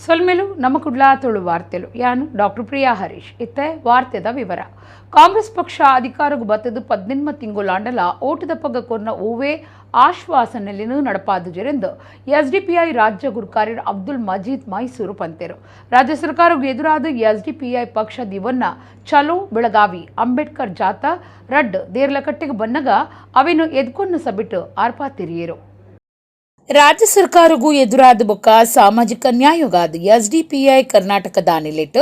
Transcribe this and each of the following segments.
ಸೊಲ್ಮೆಲು ನಮ್ಮ ಕುಡ್ಲ ತುಳು ವಾರ್ತೆಲು. ಯಾನು ಡಾಕ್ಟರ್ ಪ್ರಿಯಾ ಹರೀಶ್. ಇತ್ತೆ ವಾರ್ತೆದ ವಿವರ. ಕಾಂಗ್ರೆಸ್ ಪಕ್ಷ ಅಧಿಕಾರಕ್ಕೆ ಬತ್ತದು 18 ತಿಂಗುಲಾಂಡಲ ಓಟದ ಪಗ ಕೊರ್ನ ಓವೇ ಆಶ್ವಾಸನೆಲಿನ ನಡಪಾದುಜೆರೆಂದು ಎಸ್ಡಿಪಿಐ ರಾಜ್ಯ ಗುರ್ಕಾರ್ಯರ್ ಅಬ್ದುಲ್ ಮಜೀದ್ ಮೈಸೂರು ಪಂತೆರು. ರಾಜ್ಯ ಸರ್ಕಾರಕ್ಕೆ ಎದುರಾದ ಎಸ್ಡಿಪಿಐ ಪಕ್ಷ ದಿವನ್ನ ಚಲೋ ಬೆಳಗಾವಿ ಅಂಬೇಡ್ಕರ್ ಜಾಥಾ ರಡ್ ದೇರ್ಲಕಟ್ಟೆಗೆ ಬನ್ನಗ ಅವೆನು ಎದ್ಕೊನ್ನ ಸಬಿಟ್ಟು ಆರ್ಪಾತಿರಿಯರು. ರಾಜ್ಯ ಸರ್ಕಾರಗೂ ಎದುರಾದ ಬೊಕ್ಕ ಸಾಮಾಜಿಕ ನ್ಯಾಯೋಗಾದ ಎಸ್ಡಿಪಿಐ ಕರ್ನಾಟಕದ ನಿಲೆಟ್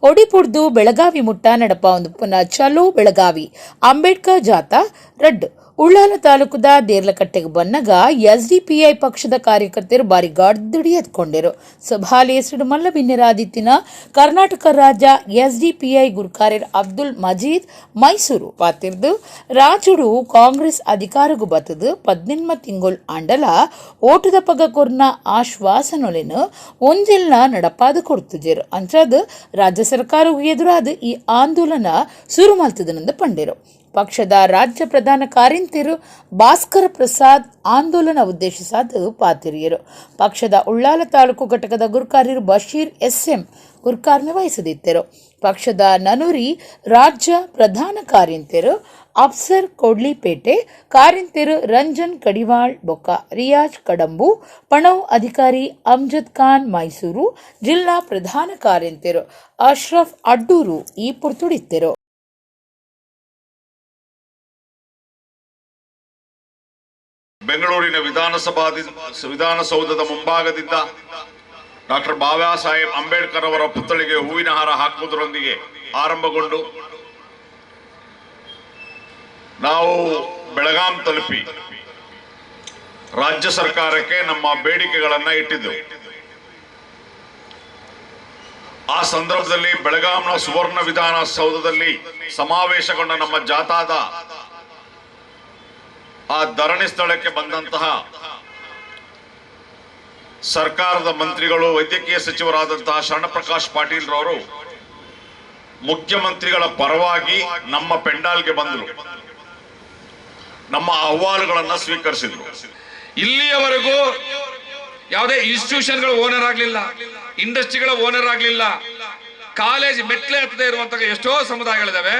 ಒಡಿಪುಡ್ದು ಬೆಳಗಾವಿ ಮುಟ್ಟ ನಡಪ ಒಂದು ಪುನಃ ಚಲೋ ಬೆಳಗಾವಿ ಅಂಬೇಡ್ಕರ್ ಜಾಥಾ ರಡ್ ಉಳ್ಳಾಲ ತಾಲೂಕುದ ದೇರ್ಲಕಟ್ಟೆಗೆ ಬನ್ನಗ ಎಸ್ಡಿಪಿಐ ಪಕ್ಷದ ಕಾರ್ಯಕರ್ತರು ಬಾರಿ ಗಡ್ದಡಿ ಎತ್ಕೊಂಡರು. ಸಭಾಲೇಸಡು ಮಲ್ಲ ಬಿನ್ನೆರಾದಿತ್ತಿನ ಕರ್ನಾಟಕ ರಾಜ್ಯ ಎಸ್ಡಿಪಿಐ ಗುರ್ಕಾರ್ಯರ್ ಅಬ್ದುಲ್ ಮಜೀದ್ ಮೈಸೂರು ಪಾತಿರ್ದು, ರಾಜುಡು ಕಾಂಗ್ರೆಸ್ ಅಧಿಕಾರಗು ಬತ್ತದು 18 ತಿಂಗೊಲ್ ಆಂಡಲ ಓಟುದ ಪಗ ಕೊರ್ನ ಆಶ್ವಾಸನೊಲೆನ್ ಒಂಜೆಲ್ನ ನಡಪಾದ ಕೊಡ್ತುಜೆರು. ಅಂಚಾದ್ ರಾಜ್ಯ ಸರ್ಕಾರವು ಎದುರಾದ ಈ ಆಂದೋಲನ ಸುರು ಮಲ್ತದನೆಂದು ಪಂಡೆರು. ಪಕ್ಷದ ರಾಜ್ಯ ಪ್ರಧಾನ ಕಾರ್ಯಂತೆರು ಭಾಸ್ಕರ ಪ್ರಸಾದ್ ಆಂದೋಲನ ಉದ್ದೇಶಿಸಾದ ಪಾತಿರಿಯರು. ಪಕ್ಷದ ಉಳ್ಳಾಲ ತಾಲೂಕು ಘಟಕದ ಗುರ್ಕಾರ್ಯರು ಬಶೀರ್ ಎಸ್ಎಂ ಗುರ್ಕಾರ್ಮೆ ವಹಿಸದಿದ್ದರು. ಪಕ್ಷದ ನನೂರಿ ರಾಜ್ಯ ಪ್ರಧಾನ ಕಾರ್ಯಂತೆರು ಅಫ್ಸರ್ ಕೊಡ್ಲಿಪೇಟೆ, ಕಾರ್ಯಂತೆರು ರಂಜನ್ ಕಡಿವಾಳ್ ಬೊಕ್ಕ ರಿಯಾಜ್ ಕಡಂಬು, ಪಣವ್ ಅಧಿಕಾರಿ ಅಮ್ಜದ್ ಖಾನ್ ಮೈಸೂರು, ಜಿಲ್ಲಾ ಪ್ರಧಾನ ಕಾರ್ಯಂತೆರು ಅಶ್ರಫ್ ಅಡ್ಡೂರು ಈ ಪುರ್ತುಡಿತ್ತೆರು. ಬೆಂಗಳೂರಿನ ವಿಧಾನಸೌಧದ ಮುಂಭಾಗದಿಂದ ಡಾಕ್ಟರ್ ಬಾಬಾ ಸಾಹೇಬ್ ಅಂಬೇಡ್ಕರ್ ಅವರ ಪುತ್ಥಳಿಗೆ ಹೂವಿನ ಹಾರ ಹಾಕುವುದರೊಂದಿಗೆ ಆರಂಭಗೊಂಡು ನಾವು ಬೆಳಗಾಂ ತಲುಪಿ ರಾಜ್ಯ ಸರ್ಕಾರಕ್ಕೆ ನಮ್ಮ ಬೇಡಿಕೆಗಳನ್ನು ಇಟ್ಟಿದ್ದೆವು. ಆ ಸಂದರ್ಭದಲ್ಲಿ ಬೆಳಗಾಂನ ಸುವರ್ಣ ವಿಧಾನಸೌಧದಲ್ಲಿ ಸಮಾವೇಶಗೊಂಡ ನಮ್ಮ ಜಾಥಾದ ಆ ಧರಣಿ ಸ್ಥಳಕ್ಕೆ ಬಂದಂತಹ ಸರ್ಕಾರದ ಮಂತ್ರಿಗಳು, ವೈದ್ಯಕೀಯ ಸಚಿವರಾದಂತಹ ಶರಣಪ್ರಕಾಶ್ ಪಾಟೀಲ್ ರವರು ಮುಖ್ಯಮಂತ್ರಿಗಳ ಪರವಾಗಿ ನಮ್ಮ ಪೆಂಡಾಲ್ಗೆ ಬಂದರು, ನಮ್ಮ ಅಹವಾಲುಗಳನ್ನು ಸ್ವೀಕರಿಸಿದ್ರು. ಇಲ್ಲಿಯವರೆಗೂ ಯಾವುದೇ ಇನ್ಸ್ಟಿಟ್ಯೂಷನ್ಗಳ ಓನರ್ ಆಗಲಿಲ್ಲ, ಇಂಡಸ್ಟ್ರಿಗಳ ಓನರ್ ಆಗಲಿಲ್ಲ, ಕಾಲೇಜ್ ಮೆಟ್ಲೆ ಹತ್ತದೇ ಇರುವಂತಹ ಎಷ್ಟೋ ಸಮುದಾಯಗಳಿದಾವೆ.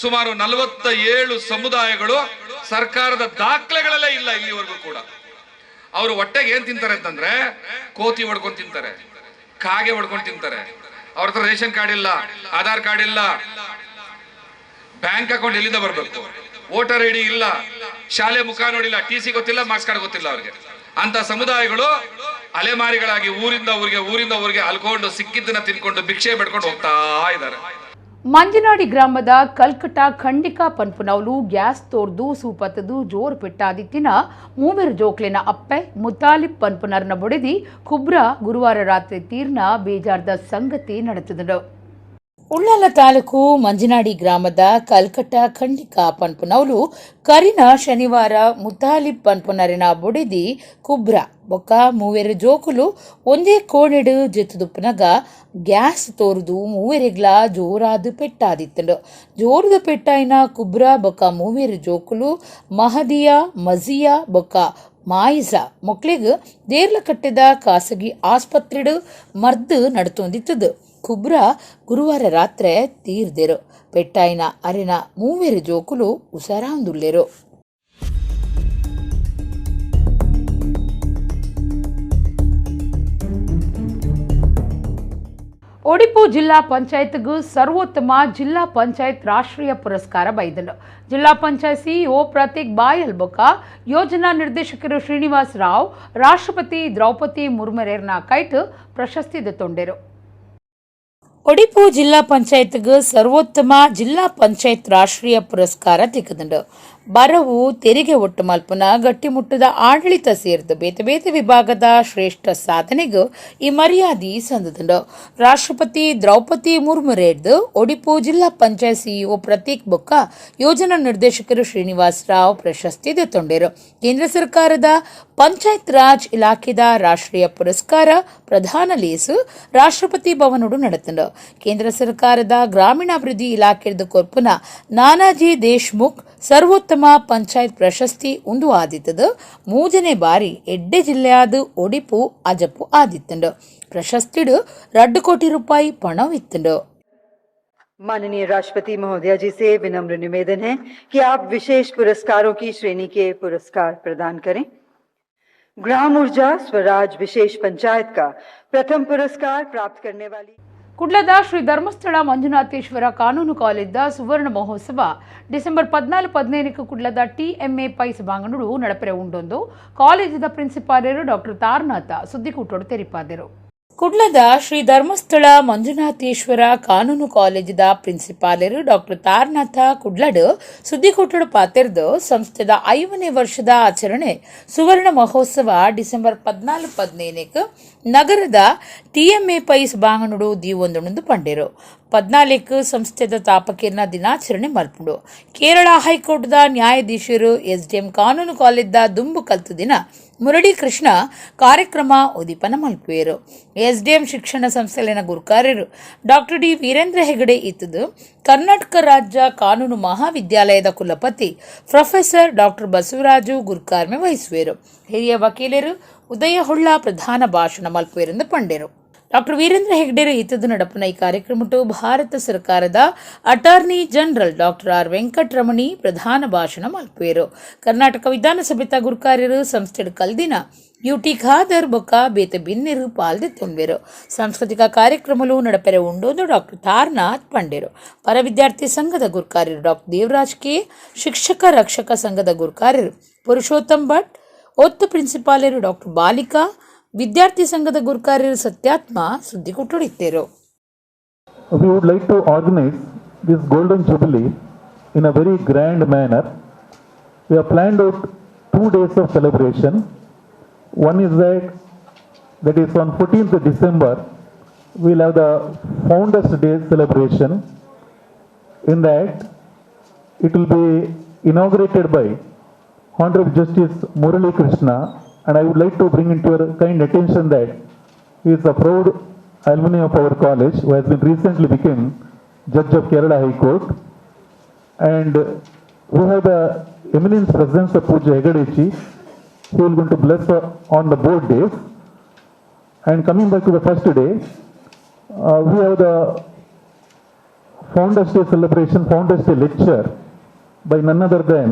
ಸುಮಾರು 47 ಸಮುದಾಯಗಳು ಸರ್ಕಾರದ ದಾಖಲೆಗಳಲ್ಲೇ ಇಲ್ಲ ಇಲ್ಲಿವರೆಗೂ ಕೂಡ. ಅವರು ಹೊಟ್ಟೆಗೆ ಏನ್ ತಿಂತಾರೆ ಅಂತಂದ್ರೆ ಕೋತಿ ಹೊಡ್ಕೊಂಡು ತಿಂತಾರೆ, ಕಾಗೆ ಹೊಡ್ಕೊಂಡು ತಿಂತಾರೆ. ಅವ್ರ ಹತ್ರ ರೇಷನ್ ಕಾರ್ಡ್ ಇಲ್ಲ, ಆಧಾರ್ ಕಾರ್ಡ್ ಇಲ್ಲ, ಬ್ಯಾಂಕ್ ಅಕೌಂಟ್ ಎಲ್ಲಿಂದ ಬರ್ಬೇಕು, ವೋಟರ್ ಐಡಿ ಇಲ್ಲ, ಶಾಲೆ ಮುಖ ನೋಡಿಲ್ಲ, ಟಿ ಸಿ ಗೊತ್ತಿಲ್ಲ, ಮಾರ್ಕ್ಸ್ ಕಾರ್ಡ್ ಗೊತ್ತಿಲ್ಲ ಅವ್ರಿಗೆ. ಅಂತ ಸಮುದಾಯಗಳು ಅಲೆಮಾರಿಗಳಾಗಿ ಊರಿಂದ ಊರಿಗೆ, ಊರಿಂದ ಊರಿಗೆ ಅಲ್ಕೊಂಡು ಸಿಕ್ಕಿದ್ದನ್ನ ತಿನ್ಕೊಂಡು ಭಿಕ್ಷೆ ಬೇಡ್ಕೊಂಡು ಹೋಗ್ತಾ ಇದ್ದಾರೆ. ಮಂಜನಾಡಿ ಗ್ರಾಮದ ಕಲ್ಕಟ ಖಂಡಿಕಾ ಪನ್ಪುನವ್ಲು ಗ್ಯಾಸ್ ತೋರ್ದು ಸೂಪತ್ತದು ಜೋರು ಪೆಟ್ಟಾದಿತ್ತಿನ ಮೂವೆರು ಜೋಕ್ಲೆನ ಅಪ್ಪೆ ಮುತಾಲಿಬ್ ಪನ್ಪುನರ್ನ ಬೊಡೆದಿ ಕುಬ್ರ ಗುರುವಾರ ರಾತ್ರಿ ತೀರ್ನ ಬೇಜಾರ್ದ ಸಂಗತಿ ನಡೆತದಳು. ಉಳ್ಳಾಲ ತಾಲೂಕು ಮಂಜನಾಡಿ ಗ್ರಾಮದ ಕಲ್ಕಟ್ಟ ಖಂಡಿಕಾ ಪನ್ಪುನವ್ಲು ಕರಿನ ಶನಿವಾರ ಮುತಾಲಿಬ್ ಪನ್ಪುನರಿನ ಬೊಡೆದಿ ಕುಬ್ರ ಬೊಕ್ಕ ಮೂವೆರು ಜೋಕುಲು ಒಂದೇ ಕೋಣೆಡು ಜೆತ್ತುದುಪ್ಪನಗ ಗ್ಯಾಸ್ ತೋರುದು ಮೂವೆರೆಗ್ಲ ಜೋರಾದ ಪೆಟ್ಟಾದಿತ್ತಂಡು. ಜೋರದ ಪೆಟ್ಟಾಯಿನ ಕುಬ್ರ ಬೊಕ್ಕ ಮೂವೆರು ಜೋಕುಲು ಮಹದಿಯಾ, ಮಜಿಯಾ ಬೊಕ್ಕ ಮಾಯಿಸ ಮೊಕ್ಲೆಗ್ ದೇರ್ಲ ಕಟ್ಟೆದ ಖಾಸಗಿ ಆಸ್ಪತ್ರೆಡು ಮರ್ದು ನಡತೊಂದಿತ್ತದು. ಕುಬ್ರ ಗುರುವಾರ ರಾತ್ರೆ ತೀರ್ದೆರು. ಪೆಟ್ಟಾಯಿನ ಅರೆನ ಮೂವೆರು ಜೋಕುಲು ಉಸರಾಂದುಲ್ಲೆರು. ಒಡಿಪು ಜಿಲ್ಲಾ ಪಂಚಾಯತ್ಗೂ ಸರ್ವೋತ್ತಮ ಜಿಲ್ಲಾ ಪಂಚಾಯತ್ ರಾಷ್ಟ್ರೀಯ ಪುರಸ್ಕಾರ ಬೈದನು. ಜಿಲ್ಲಾ ಪಂಚಾಯತ್ ಸಿಇಒ ಪ್ರತೀಕ್ ಬಾಯಲ್ ಬೊಕ್ಕ ಯೋಜನಾ ನಿರ್ದೇಶಕರು ಶ್ರೀನಿವಾಸ್ ರಾವ್ ರಾಷ್ಟ್ರಪತಿ ದ್ರೌಪದಿ ಮುರ್ಮುರೆರ್ನ ಕೈಟ್ ಪ್ರಶಸ್ತಿ ದೆತ್ತೊಂಡೆರು. ಒಡಿಪು ಜಿಲ್ಲಾ ಪಂಚಾಯತ್ಗ್ ಸರ್ವೋತ್ತಮ ಜಿಲ್ಲಾ ಪಂಚಾಯತ್ ರಾಷ್ಟ್ರೀಯ ಪುರಸ್ಕಾರ ತಿಕ್ಕದುಂಡು. ಬರವು, ತೆರಿಗೆ ಒಟ್ಟು ಮಲ್ಪುನ, ಗಟ್ಟಿಮುಟ್ಟದ ಆಡಳಿತ ಸೇರಿದ ಬೇತೆ ಬೇತೆ ವಿಭಾಗದ ಶ್ರೇಷ್ಠ ಸಾಧನೆಗೂ ಈ ಮರ್ಯಾದೆ ಸಂದದುಂಡು. ರಾಷ್ಟ್ರಪತಿ ದ್ರೌಪದಿ ಮುರ್ಮುರೇರ್ದು ಒಡಿಪು ಜಿಲ್ಲಾ ಪಂಚಾಯತ್ ಸಿಇಒ ಪ್ರತೀಕ್ ಬೊಕ್ಕ ಯೋಜನಾ ನಿರ್ದೇಶಕರು ಶ್ರೀನಿವಾಸ್ ರಾವ್ ಪ್ರಶಸ್ತಿ ದೆತ್ತೊಂಡೆರು. ಕೇಂದ್ರ ಸರ್ಕಾರದ ಪಂಚಾಯತ್ ರಾಜ್ ಇಲಾಖೆದ ರಾಷ್ಟ್ರೀಯ ಪುರಸ್ಕಾರ ಪ್ರಧಾನ ಲೇಸು ರಾಷ್ಟ್ರಪತಿ ಭವನೋಡು ನಡೆತುಂಡು. ಕೇಂದ್ರ ಸರ್ಕಾರದ ಗ್ರಾಮೀಣಾಭಿವೃದ್ಧಿ ಇಲಾಖೆದ ಕೊರ್ಪುನ ನಾನಾಜಿ ದೇಶ್ಮುಖ್ ಸರ್ವೋತ್ತಮ ಪ್ರಥಮ ಪಂಚಾಯತ್ ಪ್ರಶಸ್ತಿ ಉಂದು ಆದಿತ್ತದು. ಮೂಜನೇ ಬಾರಿ ಎಡ್ಡೆ ಜಿಲ್ಲೆಯಾದ ಒಡಿಪು ಅಜಪು ಆದಿತ್ತುಂಡು. ಪ್ರಶಸ್ತಿಡು 2 ಕೋಟಿ ರೂಪಾಯಿ ಪಣವಿತ್ತುಂಡು. माननीय राष्ट्रपति महोदया जी से विनम्र निवेदन है कि आप विशेष पुरस्कारों की श्रेणी के पुरस्कार प्रदान करें। ग्राम ऊर्जा स्वराज विशेष पंचायत का प्रथम पुरस्कार प्राप्त करने वाली ಕುಡ್ಲದ ಶ್ರೀ ಧರ್ಮಸ್ಥಳ ಮಂಜುನಾಥೇಶ್ವರ ಕಾನೂನು ಕಾಲೇಜ್ದ ಸುವರ್ಣ ಮಹೋತ್ಸವ ಡಿಸೆಂಬರ್ 14, 15ಕ್ಕೆ ಕುಡ್ಲದ ಟಿಎಂಎ ಪೈ ಸಭಾಂಗಣಡು ನಡಪರೆ ಉಂಡೊಂದು ಕಾಲೇಜಿದ ಪ್ರಿನ್ಸಿಪಾಲರು ಡಾಕ್ಟರ್ ತಾರನಾಥ ಸುದ್ದಿಕೂಟೋಡು ತೆರಿಪಾದರು. ಕುಡ್ಲದ ಶ್ರೀ ಧರ್ಮಸ್ಥಳ ಮಂಜುನಾಥೇಶ್ವರ ಕಾನೂನು ಕಾಲೇಜಿದ ಪ್ರಿನ್ಸಿಪಾಲರು ಡಾಕ್ಟರ್ ತಾರನಾಥ ಕುಡ್ಲಡ್ ಸುದ್ದಿಕೂಟಡು ಪಾತೆರ್ದು, ಸಂಸ್ಥೆದ 5ನೇ ವರ್ಷದ ಆಚರಣೆ ಸುವರ್ಣ ಮಹೋತ್ಸವ ಡಿಸೆಂಬರ್ 14, 15ಕ್ಕೆ ನಗರದ ಟಿಎಂಎ ಪೈ ಸಭಾಂಗಣಡು ದೀವೊಂದುಂಡು ಪಂಡೇರು. 14ಕ್ಕೆ ಸಂಸ್ಥೆದ ತಾಪಕೇರ್ನ ದಿನಾಚರಣೆ ಮಲ್ಪುಂಡು. ಕೇರಳ ಹೈಕೋರ್ಟ್ದ ನ್ಯಾಯಾಧೀಶರು, ಎಸ್ಡಿಎಂ ಕಾನೂನು ಕಾಲೇಜ್ದ ದುಂಬು ಕಲ್ತು ದಿನ ಮುರಳಿ ಕೃಷ್ಣ ಕಾರ್ಯಕ್ರಮ ಉದ್ದೀಪನ ಮಲ್ಪುವೆರು. ಎಸ್ಡಿಎಂ ಶಿಕ್ಷಣ ಸಂಸ್ಥೆಲಿನ ಗುರುಕಾರ್ಯರು ಡಾಕ್ಟರ್ ಡಿ ವೀರೇಂದ್ರ ಹೆಗಡೆ ಇತ್ತದು, ಕರ್ನಾಟಕ ರಾಜ್ಯ ಕಾನೂನು ಮಹಾವಿದ್ಯಾಲಯದ ಕುಲಪತಿ ಪ್ರೊಫೆಸರ್ ಡಾಕ್ಟರ್ ಬಸವರಾಜು ಗುರುಕಾರ್ಮೆ ವಹಿಸುವೆರು. ಹಿರಿಯ ವಕೀಲರು ಉದಯ ಹೊಳ್ಳ ಪ್ರಧಾನ ಭಾಷಣ ಮಲ್ಪುವೆರೆಂದು ಪಂಡೆರು. ಡಾಕ್ಟರ್ ವೀರೇಂದ್ರ ಹೆಗ್ಡೆರು ಇತ್ತದು ನಡಪುನ ಈ ಕಾರ್ಯಕ್ರಮಟ್ಟು ಭಾರತ ಸರ್ಕಾರದ attorney general doctor R Venkataramani ಪ್ರಧಾನ ಭಾಷಣ ಮಲ್ಪುವೆರು. ಕರ್ನಾಟಕ ವಿಧಾನಸಭೆತ ಗುರುಕಾರ್ಯರು, ಸಂಸ್ಥೆಡ್ ಕಲ್ದಿನ ಯುಟಿ ಖಾದರ್ ಬೊಕ್ಕ ಬೇತೆ ಬಿನ್ನೆರು ಪಾಲ್ದೆತ್ತೊಂಬೆರು. ಸಾಂಸ್ಕೃತಿಕ ಕಾರ್ಯಕ್ರಮಲು ನಡಪೆರೆ ಉಂಡೊಂದು ಡಾಕ್ಟರ್ ತಾರನಾಥ್ ಪಂಡೇರು. ಪರ ವಿದ್ಯಾರ್ಥಿ ಸಂಘದ ಗುರುಕಾರ್ಯರು ಡಾಕ್ಟರ್ ದೇವರಾಜ್ ಕೆ, ಶಿಕ್ಷಕ ರಕ್ಷಕ ಸಂಘದ ಗುರುಕಾರ್ಯರು ಪುರುಷೋತ್ತಮ್ ಭಟ್, ಒತ್ತು ಪ್ರಿನ್ಸಿಪಾಲರು ಡಾಕ್ಟರ್ ಬಾಲಿಕಾ, ವಿದ್ಯಾರ್ಥಿ ಸಂಘದ ಗುರುಕಾರ್ಯರು ಸತ್ಯಾತ್ಮ ಸುದ್ದಿ ಕೊಟ್ಟುಡಿತ್ತೇರು. We would like to organize this Golden Jubilee in a very grand manner. We have planned out 2 days of celebration. One is that is on 14th December, we'll have the Founders Day celebration. In that, it will be inaugurated by Honorable Justice Murali Krishna, and I would like to bring into your kind attention that he is a proud alumni of our college who has been recently became judge of Kerala High Court. And we have the eminent presence of Pujya Hegde, who will going to bless on the both days. And coming back to the first day, we have the Founders Day celebration, Founders Day lecture by none other than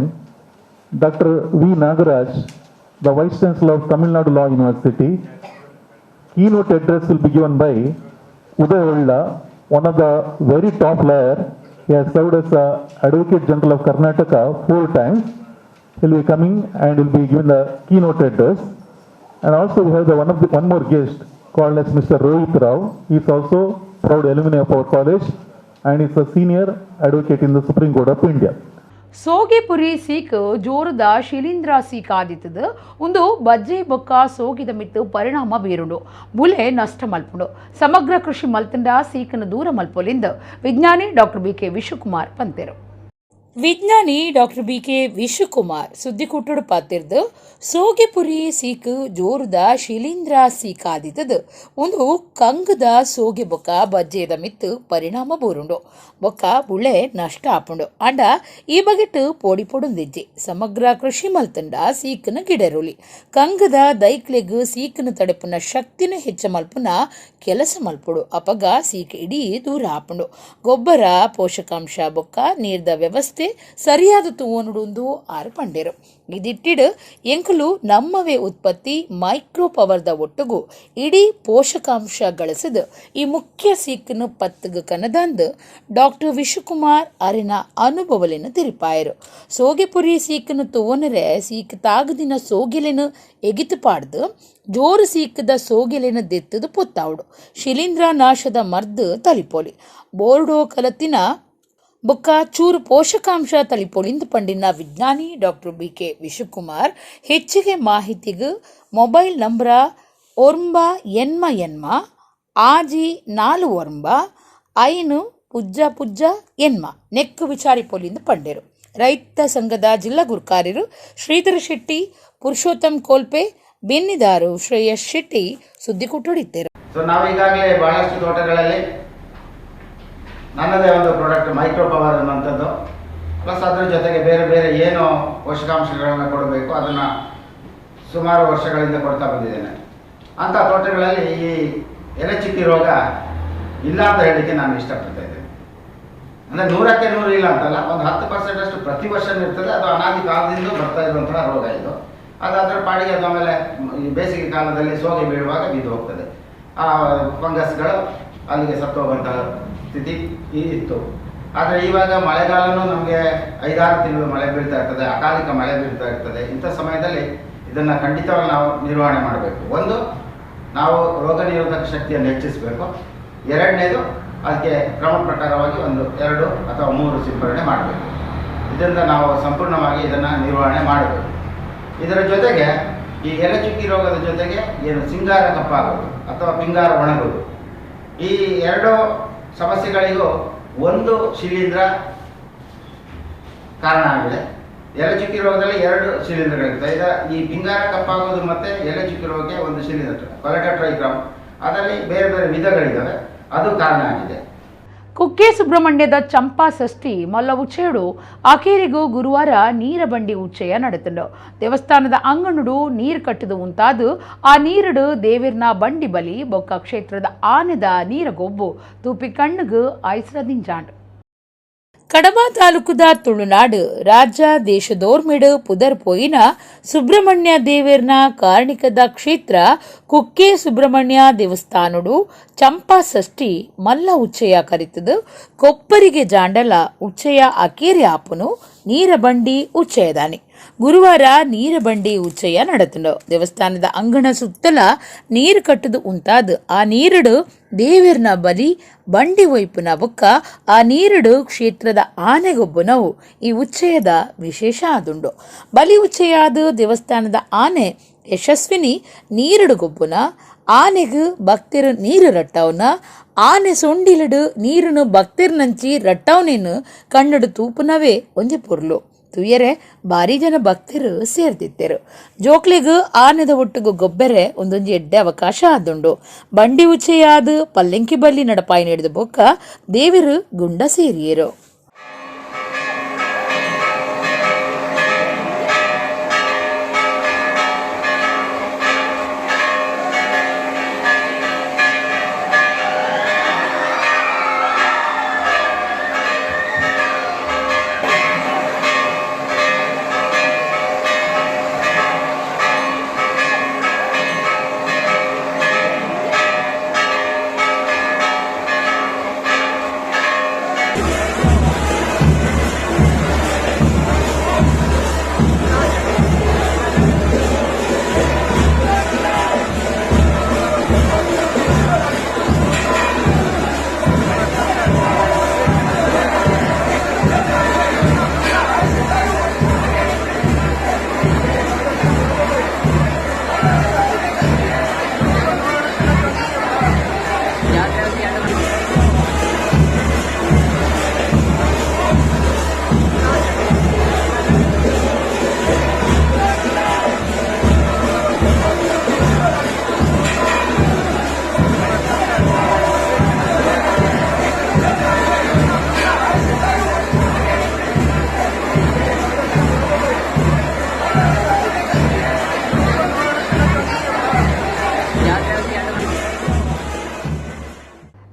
Dr. V. Nagaraj, the Vice Chancellor of Tamil Nadu Law University. Keynote address will be given by Uday Holla, one of the very top lawyer. He has served as a Advocate General of Karnataka four times. He will be coming and will be given the keynote address. And also we have the one of the one more guest called as Mr. Rohit Rao. He is also proud alumni of our college and is a senior advocate in the Supreme Court of India. ಸೋಗೆಪುರಿ ಸೀಕ್ ಜೋರದ ಶಿಲೀಂಧ್ರ ಸೀಕ್ ಆದಿತ್ತದು. ಒಂದು ಬಜ್ಜೆ ಬೊಕ್ಕ ಸೋಗಿದ ಮಿತ್ತು ಪರಿಣಾಮ ಬೀರುಂಡು, ಬುಲೆ ನಷ್ಟ ಮಲ್ಪುಂಡು. ಸಮಗ್ರ ಕೃಷಿ ಮಲ್ತಂಡ ಸೀಕನ್ನು ದೂರ ಮಲ್ಪೊಲಿಂದ ವಿಜ್ಞಾನಿ doctor B K Vishwakumar ಪಂತೆರು. ವಿಜ್ಞಾನಿ doctor B K Vishwakumar ಸುದ್ದಿಕೂಟಡು ಪಾತಿರ್ದು, ಸೋಗೆಪುರಿ ಸೀಕ್ ಜೋರುದ ಶಿಲೀಂಧ್ರ ಸೀಕ್ ಆದಿತ್ತದು. ಒಂದು ಕಂಗದ ಸೋಗೆ ಬೊಕ್ಕ ಬಜ್ಜೆದ ಮಿತ್ತು ಪರಿಣಾಮ ಬೂರುಂಡು, ಬೊಕ್ಕ ಬುಳೆ ನಷ್ಟ ಆಪುಂಡು. ಆಂಡ ಈ ಬಗೆಟ್ ಪೋಡಿ ಪೊಡುಂದಿಜ್ಜಿ. ಸಮಗ್ರ ಕೃಷಿ ಮಲ್ತಂಡ ಸೀಕನ ಗಿಡರುಲಿ. ಕಂಗದ ದೈಕ್ಲೆಗ್ ಸೀಕನ ತಡೆಪುನ ಶಕ್ತಿನ ಹೆಚ್ಚ ಮಲ್ಪುನ ಕೆಲಸ ಮಲ್ಪುಡು. ಅಪಗ ಸೀಕ್ ಇಡೀ ದೂರ ಆಪುಂಡು. ಗೊಬ್ಬರ, ಪೋಷಕಾಂಶ ಬೊಕ್ಕ ನೀರ್ದ ವ್ಯವಸ್ಥೆ ಸರಿಯಾದ ತೂವನುಡುಂದು ಆರು ಪಂಡೇರು. ಇದಿಟ್ಟಿಡು ಎಂಕುಲು ನಮ್ಮವೇ ಉತ್ಪತ್ತಿ ಮೈಕ್ರೋ ಪವರ್ದ ಒಟ್ಟುಗು ಇಡೀ ಪೋಷಕಾಂಶ ಗಳಿಸಿದ ಈ ಮುಖ್ಯ ಸೀಕನ್ನು ಪತ್ತುಗು ಕನದಂದು ಡಾಕ್ಟರ್ ವಿಶ್ವಕುಮಾರ್ ಅರಿನ ಅನುಭವಲಿನ ತಿರಿಪಾಯರು. ಸೋಗೆಪುರಿ ಸೀಕನ್ನು ತೋನರೆ ಸೀಕ್ ತಾಗದಿನ ಸೋಗೆಲೆನು ಎಗಿತು ಪಾಡ್ದು, ಜೋರು ಸೀಕದ ಸೋಗೆಲೆನ ದೆತ್ತದು ಪೊತ್ತಾವುಡು, ಶಿಲೀಂಧ್ರ ನಾಶದ ಮರ್ದು ತಲಿಪೋಲಿ, ಬೋರ್ಡೋ ಕಲತಿನ ಬೊಕ್ಕ ಚೂರು ಪೋಷಕಾಂಶ ತಳಿಪೊಳಿಂದು ಪಂಡಿನ ವಿಜ್ಞಾನಿ doctor B K Vishwakumar. ಹೆಚ್ಚಿಗೆ ಮಾಹಿತಿಗೆ ಮೊಬೈಲ್ ನಂಬರ 98886 4950 80 ನೆಕ್ಕು ವಿಚಾರಿ ಪೊಲಿಂದು ಪಂಡೇರು. ರೈತ ಸಂಘದ ಜಿಲ್ಲಾ ಗುರುಕಾರ್ಯರು ಶ್ರೀಧರ ಶೆಟ್ಟಿ, ಪುರುಷೋತ್ತಮ್ ಕೋಲ್ಪೆ, ಬೆನ್ನಿದಾರು ಶ್ರೇಯಸ್ ಶೆಟ್ಟಿ ಸುದ್ದಿ ಕೊಟ್ಟುಡಿದ್ದೇರು. ಸೊ ನಾವು ಈಗಾಗಲೇ ಬಹಳಷ್ಟು ತೋಟಗಳಲ್ಲಿ ನನ್ನದೇ ಒಂದು product micro power ಅನ್ನುವಂಥದ್ದು. Plus ಅದರ ಜೊತೆಗೆ ಬೇರೆ ಬೇರೆ ಏನು ಪೋಷಕಾಂಶಗಳನ್ನು ಕೊಡಬೇಕು ಅದನ್ನು ಸುಮಾರು ವರ್ಷಗಳಿಂದ ಕೊಡ್ತಾ ಬಂದಿದ್ದೇನೆ. ಅಂಥ ತೋಟಗಳಲ್ಲಿ ಈ ಎಲೆ ಚುಕ್ಕಿ ರೋಗ ಇಲ್ಲ ಅಂತ ಹೇಳಲಿಕ್ಕೆ ನಾನು ಇಷ್ಟಪಡ್ತಾ ಇದ್ದೇನೆ. ಅಂದರೆ 100ಕ್ಕೆ 100 ಇಲ್ಲ ಅಂತಲ್ಲ, ಒಂದು 10% ಅಷ್ಟು ಪ್ರತಿ ವರ್ಷವೂ ಇರ್ತದೆ. ಅದು ಅನಾದಿ ಕಾಲದಿಂದ ಬರ್ತಾ ಇರುವಂತಹ ರೋಗ ಇದು. ಅದು ಅದರ ಪಾಡಿಗೆ ಅದು ಆಮೇಲೆ ಈ ಬೇಸಿಗೆ ಕಾಲದಲ್ಲಿ ಸೋಗೆ ಬೀಳುವಾಗ ಬಿದ್ದು ಹೋಗ್ತದೆ. ಆ ಫಂಗಸ್ಗಳು ಅಲ್ಲಿಗೆ ಸತ್ತೋಗುವಂತಹ ಸ್ಥಿತಿ ಇತ್ತು. ಆದರೆ ಇವಾಗ ಮಳೆಗಾಲನೂ ನಮಗೆ 5-6 ತಿಂಗಳು ಮಳೆ ಬೀಳ್ತಾ ಇರ್ತದೆ, ಅಕಾಲಿಕ ಮಳೆ ಬೀಳ್ತಾ ಇರ್ತದೆ. ಇಂಥ ಸಮಯದಲ್ಲಿ ಇದನ್ನು ಖಂಡಿತವಾಗಿ ನಾವು ನಿರ್ವಹಣೆ ಮಾಡಬೇಕು. ಒಂದು, ನಾವು ರೋಗ ನಿರೋಧಕ ಶಕ್ತಿಯನ್ನು ಹೆಚ್ಚಿಸಬೇಕು. ಎರಡನೇದು, ಅದಕ್ಕೆ ಕ್ರಮ ಪ್ರಕಾರವಾಗಿ 1, 2 ಅಥವಾ 3 ಸಿಂಪರಣೆ ಮಾಡಬೇಕು. ಇದರಿಂದ ನಾವು ಸಂಪೂರ್ಣವಾಗಿ ಇದನ್ನು ನಿರ್ವಹಣೆ ಮಾಡಬೇಕು. ಇದರ ಜೊತೆಗೆ ಈ ಎಲೆ ಚುಕ್ಕಿ ರೋಗದ ಜೊತೆಗೆ ಏನು ಸಿಂಗಾರ ಕಪ್ಪಾಗೋದು ಅಥವಾ ಪಿಂಗಾರ ಒಣಗೋದು, ಈ 2 ಸಮಸ್ಯೆಗಳಿಗೂ ಒಂದು ಶಿಲೀಂಧ್ರ ಕಾರಣ ಆಗಿದೆ. ಎಲೆ ಚುಕ್ಕಿ ರೋಗದಲ್ಲಿ 2 ಶಿಲೀಂಧ್ರಗಳಿರ್ತವೆ. ಈಗ ಈ ಪಿಂಗಾರ ಕಪ್ಪಾಗೋದು ಮತ್ತು ಎಲೆ ಚುಕ್ಕಿ ರೋಗಕ್ಕೆ ಒಂದು ಶಿಲೀಂಧ್ರ ಕೊಲೆಟೋಟ್ರೈಕ್ರಮ್, ಅದರಲ್ಲಿ ಬೇರೆ ಬೇರೆ ವಿಧಗಳಿದ್ದಾವೆ, ಅದು ಕಾರಣ ಆಗಿದೆ. ಕುಕ್ಕೆ ಸುಬ್ರಹ್ಮಣ್ಯದ ಚಂಪಾ ಷಷ್ಠಿ ಮಲ್ಲ ಉಚ್ಚೆಯಡು ಆಕೇರಿಗೂ ಗುರುವಾರ ನೀರಬಂಡಿ ಉಚ್ಚೆಯ ನಡೆತಂಡು. ದೇವಸ್ಥಾನದ ಅಂಗಣುಡು ನೀರು ಕಟ್ಟದು ಉಂತಾದು ಆ ನೀರುಡು ದೇವಿರ್ನ ಬಂಡಿ ಬಲಿ ಬೊಕ್ಕ ಕ್ಷೇತ್ರದ ಆನೆದ ನೀರಗೊಬ್ಬು ತೂಪಿ ಕಣ್ಣುಗು ಐಸ್ರದಿಂಜಾಂಡು. ಕಡಬ ತಾಲೂಕುದ ತುಳುನಾಡು ರಾಜ್ಯ ದೇಶದೋರ್ಮಿಡು ಪುದರ್ ಪೋಯಿನ ಸುಬ್ರಹ್ಮಣ್ಯ ದೇವಿರ್ನ ಕಾರ್ಣಿಕದ ಕ್ಷೇತ್ರ ಕುಕ್ಕೆ ಸುಬ್ರಹ್ಮಣ್ಯ ದೇವಸ್ಥಾನಡು ಚಂಪಾ ಷಷ್ಠಿ ಮಲ್ಲ ಉಚ್ಚಯ ಕರಿತದು. ಕೊಪ್ಪರಿಗೆ ಜಾಂಡಲ ಉಚ್ಚಯ ಅಕೇರಿ ಆಪುನು ನೀರಬಂಡಿ ಉಚ್ಚಯದಾನಿ. ಗುರುವಾರ ನೀರಬಂಡಿ ಉಚ್ಚಯ ನಡೆತಂಡು. ದೇವಸ್ಥಾನದ ಅಂಗಣ ಸುತ್ತಲ ನೀರು ಕಟ್ಟದು ಉಂತಾದು ಆ ನೀರುಡು ದೇವಿರ್ನ ಬಲಿ ಬಂಡಿ ಒಯ್ಪುನ ಬೊಕ್ಕ ಆ ನೀರುಡು ಕ್ಷೇತ್ರದ ಆನೆಗೊಬ್ಬನವು ಈ ಉಚ್ಚಯದ ವಿಶೇಷ ಆದುಂಡು. ಬಲಿ ಉಚ್ಚಯಾದ ದೇವಸ್ಥಾನದ ಆನೆ ಯಶಸ್ವಿನಿ ನೀರುಡುಗೊಬ್ಬುನ ಆನೆಗು ಭಕ್ತಿರು ನೀರು ರಟ್ಟವನ ಆನೆ ಸೊಂಡಿಲಡು ನೀರುನು ಭಕ್ತಿರ್ನಂಚಿ ರಟ್ಟವನೇನು ಕಣ್ಣಡು ತೂಪುನವೇ ಒಂಜಿ ಪೊರ್ಲು. ತುಯರೆ ಭಾರಿ ಜನ ಭಕ್ತರು ಸೇರ್ದಿತ್ತೆರು. ಜೋಕ್ಲಿಗು ಆನೆದ ಒಟ್ಟುಗು ಗೊಬ್ಬೆರೆ ಒಂದೊಂಜಿ ಎಡ್ಡೆ ಅವಕಾಶ ಆದುಂಡು. ಬಂಡಿ ಉಚ್ಚೆಯಾದ ಪಲ್ಲೆಂಕಿ ಬಲ್ಲಿ ನಡಪಾಯಿ ನಡೆದ ಬೊಕ್ಕ ದೇವರು ಗುಂಡ ಸೇರಿಯರು.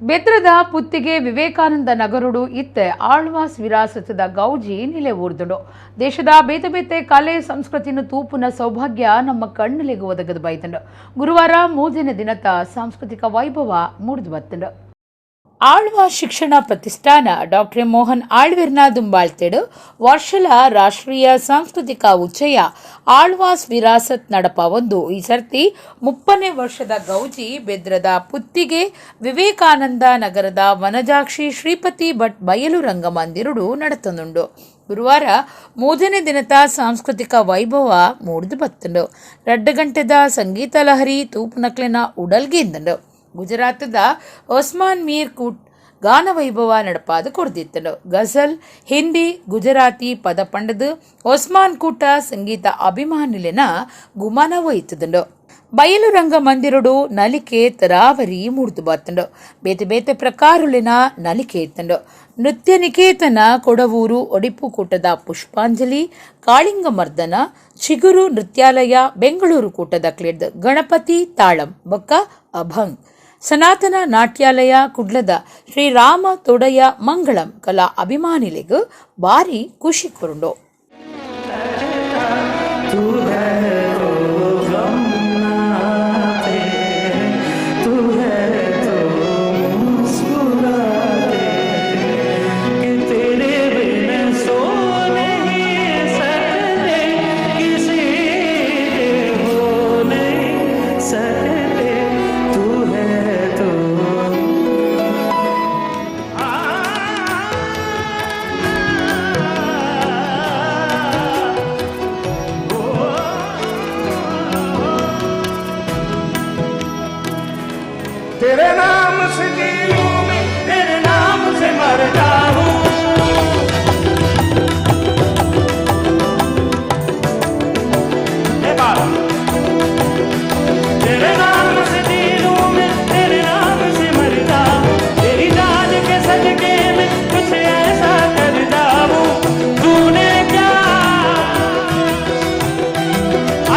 ಬೆದ್ರದ ಪುತ್ತಿಗೆ ವಿವೇಕಾನಂದ ನಗರುಡು ಇತ್ತೆ ಆಳ್ವಾಸ್ ವಿರಾಸತದ ಗೌಜಿ ನಿಲೆ ಊರ್ದುಂಡು. ದೇಶದ ಬೇತೆ ಬೇತೆ ಕಲೆ ಸಂಸ್ಕೃತಿನ ತೂಪುನ ಸೌಭಾಗ್ಯ ನಮ್ಮ ಕಣ್ಣುಲೆಗು ಒದಗದು ಬೈತುಂಡು. ಗುರುವಾರ ಮೂರನೇ ದಿನದ ಸಾಂಸ್ಕೃತಿಕ ವೈಭವ ಮೂಡ್ದು ಬತ್ತುಂಡು. ಆಳ್ವಾ ಶಿಕ್ಷಣ ಪ್ರತಿಷ್ಠಾನ ಡಾಕ್ಟರ್ ಮೋಹನ್ ಆಳ್ವಿರ್ನ ದುಂಬಾಳ್ತೇಡು ವರ್ಷಲ ರಾಷ್ಟ್ರೀಯ ಸಾಂಸ್ಕೃತಿಕ ಉಚ್ಚಯ ಆಳ್ವಾಸ್ ವಿರಾಸತ್ ನಡಪ ಒಂದು ಈ ಸರ್ತಿ 30ನೇ ವರ್ಷದ ಗೌಜಿ ಬೆದ್ರದ ಪುತ್ತಿಗೆ ವಿವೇಕಾನಂದ ನಗರದ ವನಜಾಕ್ಷಿ ಶ್ರೀಪತಿ ಭಟ್ ಬಯಲು ರಂಗಮಂದಿರುಡು ನಡತನುಂಡು. ಗುರುವಾರ ಮೂರನೇ ದಿನದ ಸಾಂಸ್ಕೃತಿಕ ವೈಭವ ಮೂಡ್ದು ಬತ್ತುಂಡು. 2 ಗಂಟೆದ ಸಂಗೀತ ಲಹರಿ ತೂಪುನಕ್ಲೆನ ಉಡಲ್ಗೆಂದಂಡು. ಗುಜರಾತದ ಒಸ್ಮಾನ್ ಮೀರ್ ಕೂಟ್ ಗಾನವೈಭವ ನಡಪಾದ ಕೊಡ್ದಿತ್ತನು. ಗಜಲ್, ಹಿಂದಿ, ಗುಜರಾತಿ ಪದ ಪಂಡದು ಒಸ್ಮಾನ್ ಕೂಟ ಸಂಗೀತ ಅಭಿಮಾನಿಲೆನ ಗುಮಾನ ಒಯ್ತದಂಡು. ಬಯಲು ರಂಗ ಮಂದಿರಡು ನಲಿಕೆ ತರಾವರಿ ಮೂಡ್ದು ಬತ್ತಂಡು. ಬೇತೆ ಬೇತೆ ಪ್ರಕಾರುಲಿನ ನಲಿಕೆ ಇತ್ತಂಡು. ನೃತ್ಯ ನಿಕೇತನ ಕೊಡವೂರು ಒಡಿಪು ಕೂಟದ ಪುಷ್ಪಾಂಜಲಿ, ಕಾಳಿಂಗ ಮರ್ದನ, ಚಿಗುರು ನೃತ್ಯಾಲಯ ಬೆಂಗಳೂರು ಕೂಟದ ಕ್ಲೇಡ್ ಗಣಪತಿ ತಾಳಂ ಬೊಕ್ಕ ಅಭಂಗ್, ಸನಾತನ ನಾಟ್ಯಾಲಯ ಕುಡ್ಲದ ಶ್ರೀರಾಮ ತೊಡಯ ಮಂಗಳಂ ಕಲಾ ಅಭಿಮಾನಿಲೆಗ್ ಬಾರಿ ಖುಷಿ ಕೊರುಂಡು. तेरे नाम से जी लूं मैं, तेरे नाम से मर जाऊं। ए बाबा। तेरे नाम से जी लूं मैं, तेरे नाम से मर जाऊं, तेरी जान के सदके में कुछ ऐसा कर जाऊं। तूने क्या,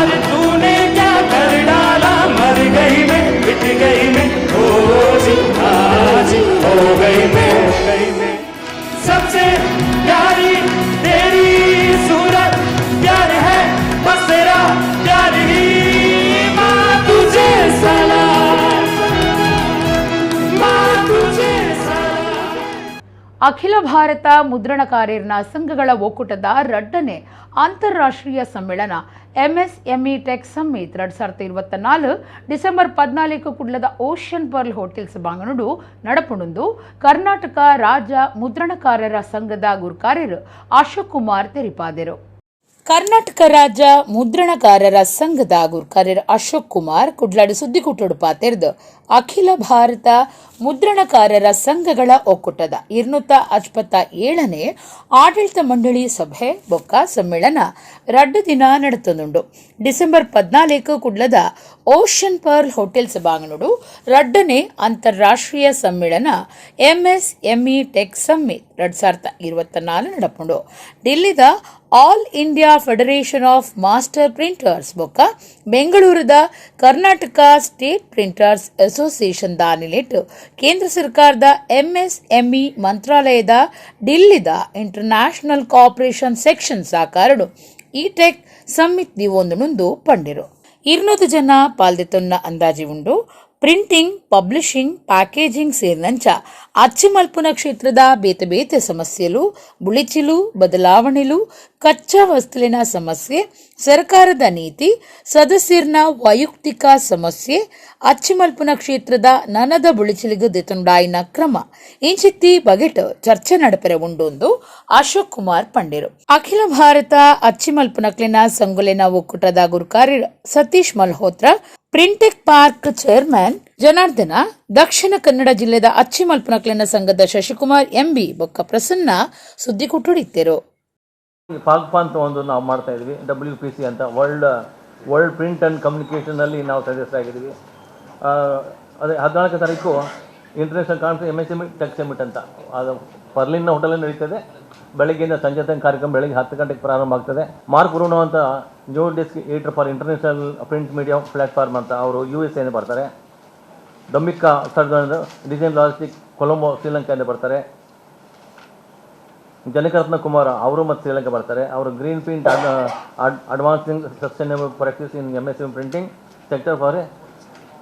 अरे तूने क्या कर डाला, मर गई मैं, मिट गई मैं, ओ जी आज हो गई मैं, हो गई मैं। सबसे प्यारी तेरी सूरत, प्यार है बस तेरा प्यार ही। माँ तुझे सलाम, माँ तुझे सलाम। ಅಖಿಲ ಭಾರತ ಮುದ್ರಣಕಾರರ ಸಂಘಗಳ ಒಕ್ಕೂಟದ 2ನೇ ಅಂತಾರಾಷ್ಟ್ರೀಯ ಸಮ್ಮೇಳನ MSME tech summit 2024 December 14 ಕುಡ್ಲದ ocean pearl hotel ಸಭಾಂಗಣಡು ನಡಪುಂಡು ಕರ್ನಾಟಕ ರಾಜ್ಯ ಮುದ್ರಣಕಾರರ ಸಂಘದ ಗುರುಕಾರ್ಯರು ಅಶೋಕ್ ಕುಮಾರ್ ತೆರಿಪಾದರು. ಕರ್ನಾಟಕ ರಾಜ್ಯ ಮುದ್ರಣಕಾರರ ಸಂಘದ ಗುರುಕಾರ್ಯರು ಅಶೋಕ್ ಕುಮಾರ್ ಕುಡ್ಲಾಡು ಸುದ್ದಿಕೂಟೋಡು ಪಾತೆರ್ದು, ಅಖಿಲ ಭಾರತ ಮುದ್ರಣಕಾರರ ಸಂಘಗಳ ಒಕ್ಕೂಟದ 257ನೇ ಆಡಳಿತ ಮಂಡಳಿ ಸಭೆ ಬೊಕ್ಕ ಸಮ್ಮೇಳನ 2 ದಿನ ನಡೆತದುಂಡು. ಡಿಸೆಂಬರ್ 14 ಕುಡ್ಲದ ocean pearl hotel ಸಭಾಂಗಣಡು 2ನೇ ಅಂತಾರಾಷ್ಟ್ರೀಯ ಸಮ್ಮೇಳನ MSME tech summit 2024 ನಡಪುಂಡು. ಡಿಲ್ಲಿದ All India Federation of Master Printers ಬೊಕ್ಕ ಬೆಂಗಳೂರದ ಕರ್ನಾಟಕ state printers association ದಾನಿಲೆಟ್ ಕೇಂದ್ರ ಸರ್ಕಾರದ ಎಂಎಸ್ಎಂಇ ಮಂತ್ರಾಲಯದ ಡಿಲ್ಲಿದ international cooperation section ಸಹಕಾರಡು ಈ ಟೆಕ್ ಸಮ್ಮಿಟ್ ದಿವೊಂದು ಪಂಡಿರು. 200 ಜನ ಪಾಲ್ದೆತೊನ್ನ ಅಂದಾಜಿ ಉಂಡು. Printing, publishing, packaging ಸೇರಿನಂಚ ಅಚ್ಚಿಮಲ್ಪುನ ಕ್ಷೇತ್ರದ ಬೇತೆ ಬೇತೆ ಸಮಸ್ಯೆಲು, ಬುಳಿಚಿಲು, ಬದಲಾವಣೆಲು, ಕಚ್ಚಾ ವಸ್ತುಲಿನ ಸಮಸ್ಯೆ, ಸರ್ಕಾರದ ನೀತಿ, ಸದಸ್ಯರ್ನ ವೈಯಕ್ತಿಕ ಸಮಸ್ಯೆ, ಅಚ್ಚಿಮಲ್ಪುನ ಕ್ಷೇತ್ರದ ನನದ ಬುಳಿಚಿಲಿಗು ದೆತೊಂಡಾಯಿನ ಕ್ರಮ ಇಂಚಿತ್ತಿ ಬಗೆಟ್ ಚರ್ಚೆ ನಡಪೆರೆ ಉಂಡೊಂದು ಅಶೋಕ್ ಕುಮಾರ್ ಪಂಡಿರು. ಅಖಿಲ ಭಾರತ ಅಚ್ಚಿಮಲ್ಪುನಕ್ಲಿನ ಸಂಗುಲಿನ ಒಕ್ಕೂಟದ ಗುರುಕಾರಿ Satish Malhotra, Printech park chairman Janardhana, Dakshina Kannada ಜಿಲ್ಲೆದ ಅಚ್ಚಿಮಲ್ಪುನಕ್ಲಿನ ಸಂಘದ ಶಶಿಕುಮಾರ್ ಎಂಬಿ ಬೊಕ್ಕ ಪ್ರಸನ್ನ ಸುದ್ದಿಕುಟುಡಿತ್ತೆರು. ಪಾಕ್ಪಾ ಅಂತ ಒಂದು ನಾವು ಮಾಡ್ತಾ ಇದ್ವಿ, ಡಬ್ಲ್ಯೂ.ಪಿ.ಸಿ ಅಂತ. World world print and ಕಮ್ಯುನಿಕೇಷನಲ್ಲಿ ನಾವು ಸದಸ್ಯರಾಗಿದ್ದೀವಿ. ಅದೇ 14 ತಾರೀಕು International Conference MSME Tech Summit ಅಂತ, ಅದು ಪರ್ಲಿನ್ ಹೋಟೆಲಲ್ಲಿ ನಡೀತದೆ. ಬೆಳಗ್ಗೆಯಿಂದ ಸಂಜೆ ತನಕ ಕಾರ್ಯಕ್ರಮ. ಬೆಳಗ್ಗೆ 10 ಗಂಟೆಗೆ ಪ್ರಾರಂಭ ಆಗ್ತದೆ. ಮಾರ್ಕ್ ಬ್ರೂನೋ ಅಂತ, News Desk Editor for International Print Media Platform ಅಂತ, ಅವರು ಯು.ಎಸ್.ಎ ಬರ್ತಾರೆ. ದಮ್ಮಿಕಾ sir, design logistic, Colombo, ಶ್ರೀಲಂಕಾದಿಂದ ಬರ್ತಾರೆ. ಜನಕರತ್ನ ಕುಮಾರ್ ಅವರು ಮತ್ತು ಶ್ರೀಲಂಕಾ ಬರ್ತಾರೆ. ಅವರು Green Print, Advancing Sustainable Practice in MSM Printing Sector for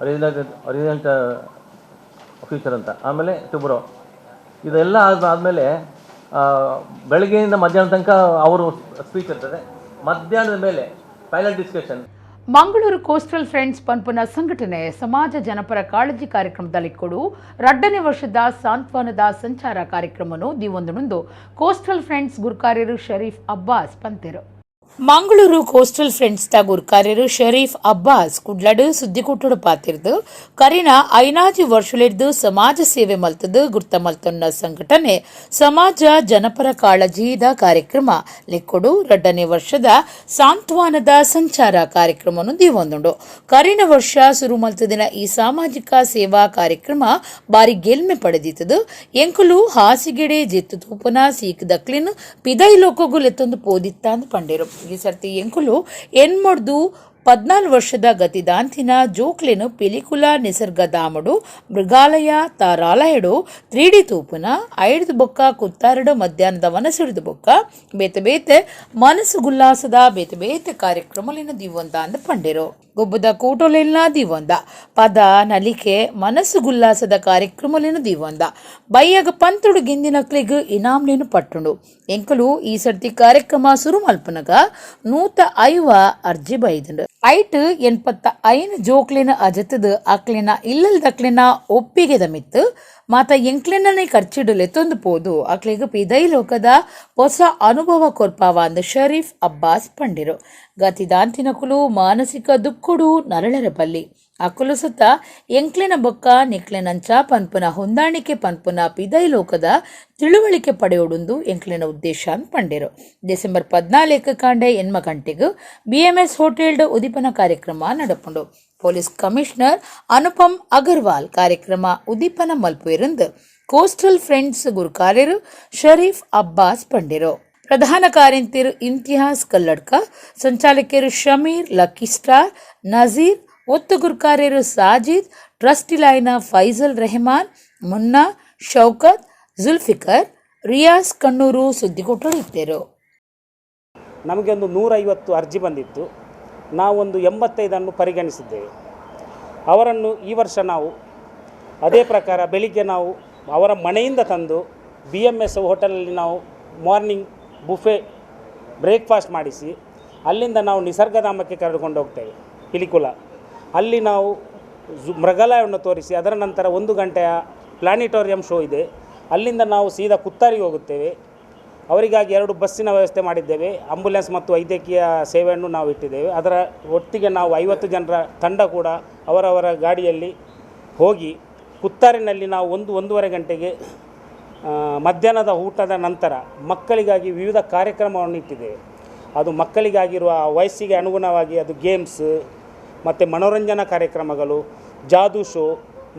Resilient Future ಅಂತ. ಆಮೇಲೆ ಶುಭ್ರೋ. ಇದೆಲ್ಲ ಆದಮೇಲೆ ಬೆಳಗ್ಗೆಯಿಂದ ಮಧ್ಯಾಹ್ನ ತನಕ ಅವರು ಸ್ಪೀಚ್ ಇರ್ತದೆ. ಮಧ್ಯಾಹ್ನದ ಮೇಲೆ panel discussion. Mangaluru coastal friends ಪನ್ಪುನ ಸಂಘಟನೆ ಸಮಾಜ ಜನಪರ ಕಾಳಜಿ ಕಾರ್ಯಕ್ರಮದಲ್ಲಿ ಕೊಡು 2ನೇ ವರ್ಷದ ಸಾಂತ್ವನದ ಸಂಚಾರ ಕಾರ್ಯಕ್ರಮವನ್ನು ದಿವೊಂದು ಕೋಸ್ಟಲ್ ಫ್ರೆಂಡ್ಸ್ ಗುರುಕಾರ್ಯರು ಶರೀಫ್ ಅಬ್ಬಾಸ್ ಪಂತೆರು. Mangaluru coastal friends ದ ಗುರ್ಕಾರ್ಯರು ಶರೀಫ್ ಅಬ್ಬಾಸ್ ಕುಡ್ಲಡು ಸುದ್ದಿಕೊಟ್ಟುಡು ಪಾತಿರ್ದು ಕರಿನ ಐನಾಜಿ ವರ್ಷಲಿಡ್ದು ಸಮಾಜ ಸೇವೆ ಮಲ್ತದು ಗುರ್ತ ಮಲ್ತೊನ್ನ ಸಂಘಟನೆ ಸಮಾಜ ಜನಪರ ಕಾಳಜಿದ ಕಾರ್ಯಕ್ರಮ ಲೆಕ್ಕೊಡು ರಡ್ಡನೇ ವರ್ಷದ ಸಾಂತ್ವನದ ಸಂಚಾರ ಕಾರ್ಯಕ್ರಮವನ್ನು ದೀವೊಂದುಂಡು. ಕರಿನ ವರ್ಷ ಸುರು ಮಲ್ತದಿನ ಈ ಸಾಮಾಜಿಕ ಸೇವಾ ಕಾರ್ಯಕ್ರಮ ಬಾರಿ ಗೆಲ್ಮೆ ಪಡೆದಿತ್ತದು. ಎಂಕುಲು ಹಾಸಿಗೆಡೆ ಜೆತ್ತು ತೂಪುನ ಸೀಕ್ ದಕ್ಲಿನ್ ಪಿದೈ ಲೋಕಗು ಲೆತ್ತೊಂದು ಪೋದಿತ್ತ ಅಂದ್ ಪಂಡೇರು. ಈ ಸರ್ತಿ ಎಂಕುಲು ಎನ್ಮೊಡ್ದು 14 ವರ್ಷದ ಗತಿದಾಂತಿನ ಜೋಕ್ಲೆನು ಪಿಲಿಕುಲ ನಿಸರ್ಗಧಾಮಡು, ಮೃಗಾಲಯ, ತಾರಾಲಯಡು 3D ತೂಪುನ ಐಡ್ದು ಬೊಕ್ಕ ಕುತ್ತಾರಡು ಮಧ್ಯಾಹ್ನದ ವನಸಿಡ್ದು ಬೊಕ್ಕ ಬೇತೆ ಬೇತೆ ಮನಸ್ಸು ಗುಲ್ಲಾಸದ ಬೇತೆ ಬೇತೆ ಕಾರ್ಯಕ್ರಮಲಿನ ದಿವಂದ ಅಂದ್ ಪಂಡೇರು. ಗೊಬ್ಬದ ಕೂಟೊಲೆಲ್ಲ ದಿವಂದ, ಪದ ನಲಿಕೆ ಮನಸ್ಸು ಗುಲ್ಲಾಸದ ಕಾರ್ಯಕ್ರಮಲಿನ ದಿವಂದ. ಬಯ್ಯಗ ಪಂತುಡು ಗಿಂದಿನಕ್ಲಿಗ್ ಇನಾಮ್ಲೇನು ಪಟ್ಟುಂಡು. ಎಂಕಲು ಈ ಸರ್ತಿ ಕಾರ್ಯಕ್ರಮ ಸುರು ಮಲ್ಪನಗ 150 ಅರ್ಜಿ ಬೈದುಂಡು. ಐಟ್ 85 ಜೋಕ್ಲಿನ ಅಜತದ ಅಕ್ಲಿನ ಇಲ್ಲಲ್ದಕ್ಲಿನ ಒಪ್ಪಿಗೆದ ಮಿತ್ತು ಮಾತ ಎಂಕ್ಲಿನನೆ ಖರ್ಚಿಡು ಲೆತ್ತೊಂದು ಪೋದು ಅಕ್ಲಿಗ್ ಪಿದೈ ಲೋಕದ ಹೊಸ ಅನುಭವ ಕೊರ್ಪಾವ ಅಂದ್ ಶರೀಫ್ ಅಬ್ಬಾಸ್ ಪಂಡಿರು. ಗತಿದಾಂತಿನಕುಲು ಮಾನಸಿಕ ದುಕ್ಕುಡು ನರಳರ ಬಲ್ಲಿ, ಅಕುಲು ಸುತ್ತ ಎಂಕ್ಲಿನ ಬೊಕ್ಕ ನಿಕ್ಲಿನಂಚ ಪನ್ಪುನ ಹೊಂದಾಣಿಕೆ ಪನ್ಪುನ ಪಿದೈ ಲೋಕದ ತಿಳುವಳಿಕೆ ಪಡೆಯೋಡುಂದು ಎಂಕ್ಲಿನ ಉದ್ದೇಶ ಅಂದ್ ಪಂಡಿರು. ಡಿಸೆಂಬರ್ 14 ಕಾಂಡೆ ಎನ್ಮ ಗಂಟೆಗ್ ಬಿಎಂಎಸ್ ಹೋಟೆಲ್ಡ್ ಉದಿಪನ ಕಾರ್ಯಕ್ರಮ ನಡಪುಂಡು. ಪೊಲೀಸ್ ಕಮಿಷನರ್ ಅನುಪಮ್ ಅಗರ್ವಾಲ್ ಕಾರ್ಯಕ್ರಮ ಉದಿಪನ ಮಲ್ಪುವೆರಂದು ಕೋಸ್ಟಲ್ ಫ್ರೆಂಡ್ಸ್ ಗುರುಕಾರ್ಯರು ಶರೀಫ್ ಅಬ್ಬಾಸ್ ಪಂಡಿರು. ಪ್ರಧಾನ ಕಾರ್ಯಂತಿರು ಇಮ್ತಿಯಾಸ್ ಕಲ್ಲಡ್ಕ, ಸಂಚಾಲಕರು ಶಮೀರ್, ಲಕ್ಕಿ ಸ್ಟಾರ್, ನಜೀರ್, ಒತ್ತು ಗುರುಕಾರ್ಯರು ಸಾಜಿದ್, ಟ್ರಸ್ಟಿಲಾಯ್ನ ಫೈಜಲ್ ರೆಹಮಾನ್, ಮುನ್ನಾ, ಶೌಕತ್, ಜುಲ್ಫಿಕರ್, ರಿಯಾಸ್ ಕಣ್ಣೂರು ಸುದ್ದಿಗೊಟ್ಟರು ಇದ್ದರು. ನಮಗೆ ಒಂದು 150 ಅರ್ಜಿ ಬಂದಿತ್ತು. ನಾವೊಂದು 85ನ್ನು ಪರಿಗಣಿಸಿದ್ದೇವೆ. ಅವರನ್ನು ಈ ವರ್ಷ ನಾವು ಅದೇ ಪ್ರಕಾರ ಬೆಳಿಗ್ಗೆ ನಾವು ಅವರ ಮನೆಯಿಂದ ತಂದು ಬಿಎಂಎಸ್ ಹೋಟೆಲಲ್ಲಿ ನಾವು morning buffet breakfast ಮಾಡಿಸಿ, ಅಲ್ಲಿಂದ ನಾವು ನಿಸರ್ಗಧಾಮಕ್ಕೆ ಕರೆದುಕೊಂಡು ಹೋಗ್ತೇವೆ, ಪಿಲಿಕುಲ. ಅಲ್ಲಿ ನಾವು ಮೃಗಾಲಯವನ್ನು ತೋರಿಸಿ, ಅದರ ನಂತರ 1 ಗಂಟೆಯ ಪ್ಲಾನಿಟೋರಿಯಂ ಶೋ ಇದೆ. ಅಲ್ಲಿಂದ ನಾವು ಸೀದಾ ಕುತ್ತಾರಿಗೆ ಹೋಗುತ್ತೇವೆ. ಅವರಿಗಾಗಿ 2 ಬಸ್ಸಿನ ವ್ಯವಸ್ಥೆ ಮಾಡಿದ್ದೇವೆ. ಆಂಬುಲೆನ್ಸ್ ಮತ್ತು ವೈದ್ಯಕೀಯ ಸೇವೆಯನ್ನು ನಾವು ಇಟ್ಟಿದ್ದೇವೆ. ಅದರ ಒಟ್ಟಿಗೆ ನಾವು 50 ಜನರ ತಂಡ ಕೂಡ ಅವರವರ ಗಾಡಿಯಲ್ಲಿ ಹೋಗಿ ಕುತ್ತಾರಿನಲ್ಲಿ ನಾವು 1-1.5 ಗಂಟೆಗೆ ಮಧ್ಯಾಹ್ನದ ಊಟದ ನಂತರ ಮಕ್ಕಳಿಗಾಗಿ ವಿವಿಧ ಕಾರ್ಯಕ್ರಮವನ್ನು ಇಟ್ಟಿದ್ದೇವೆ. ಅದು ಮಕ್ಕಳಿಗಾಗಿರುವ ವಯಸ್ಸಿಗೆ ಅನುಗುಣವಾಗಿ ಅದು ಗೇಮ್ಸ್ ಮತ್ತು ಮನೋರಂಜನಾ ಕಾರ್ಯಕ್ರಮಗಳು, ಜಾದೂ ಶೋ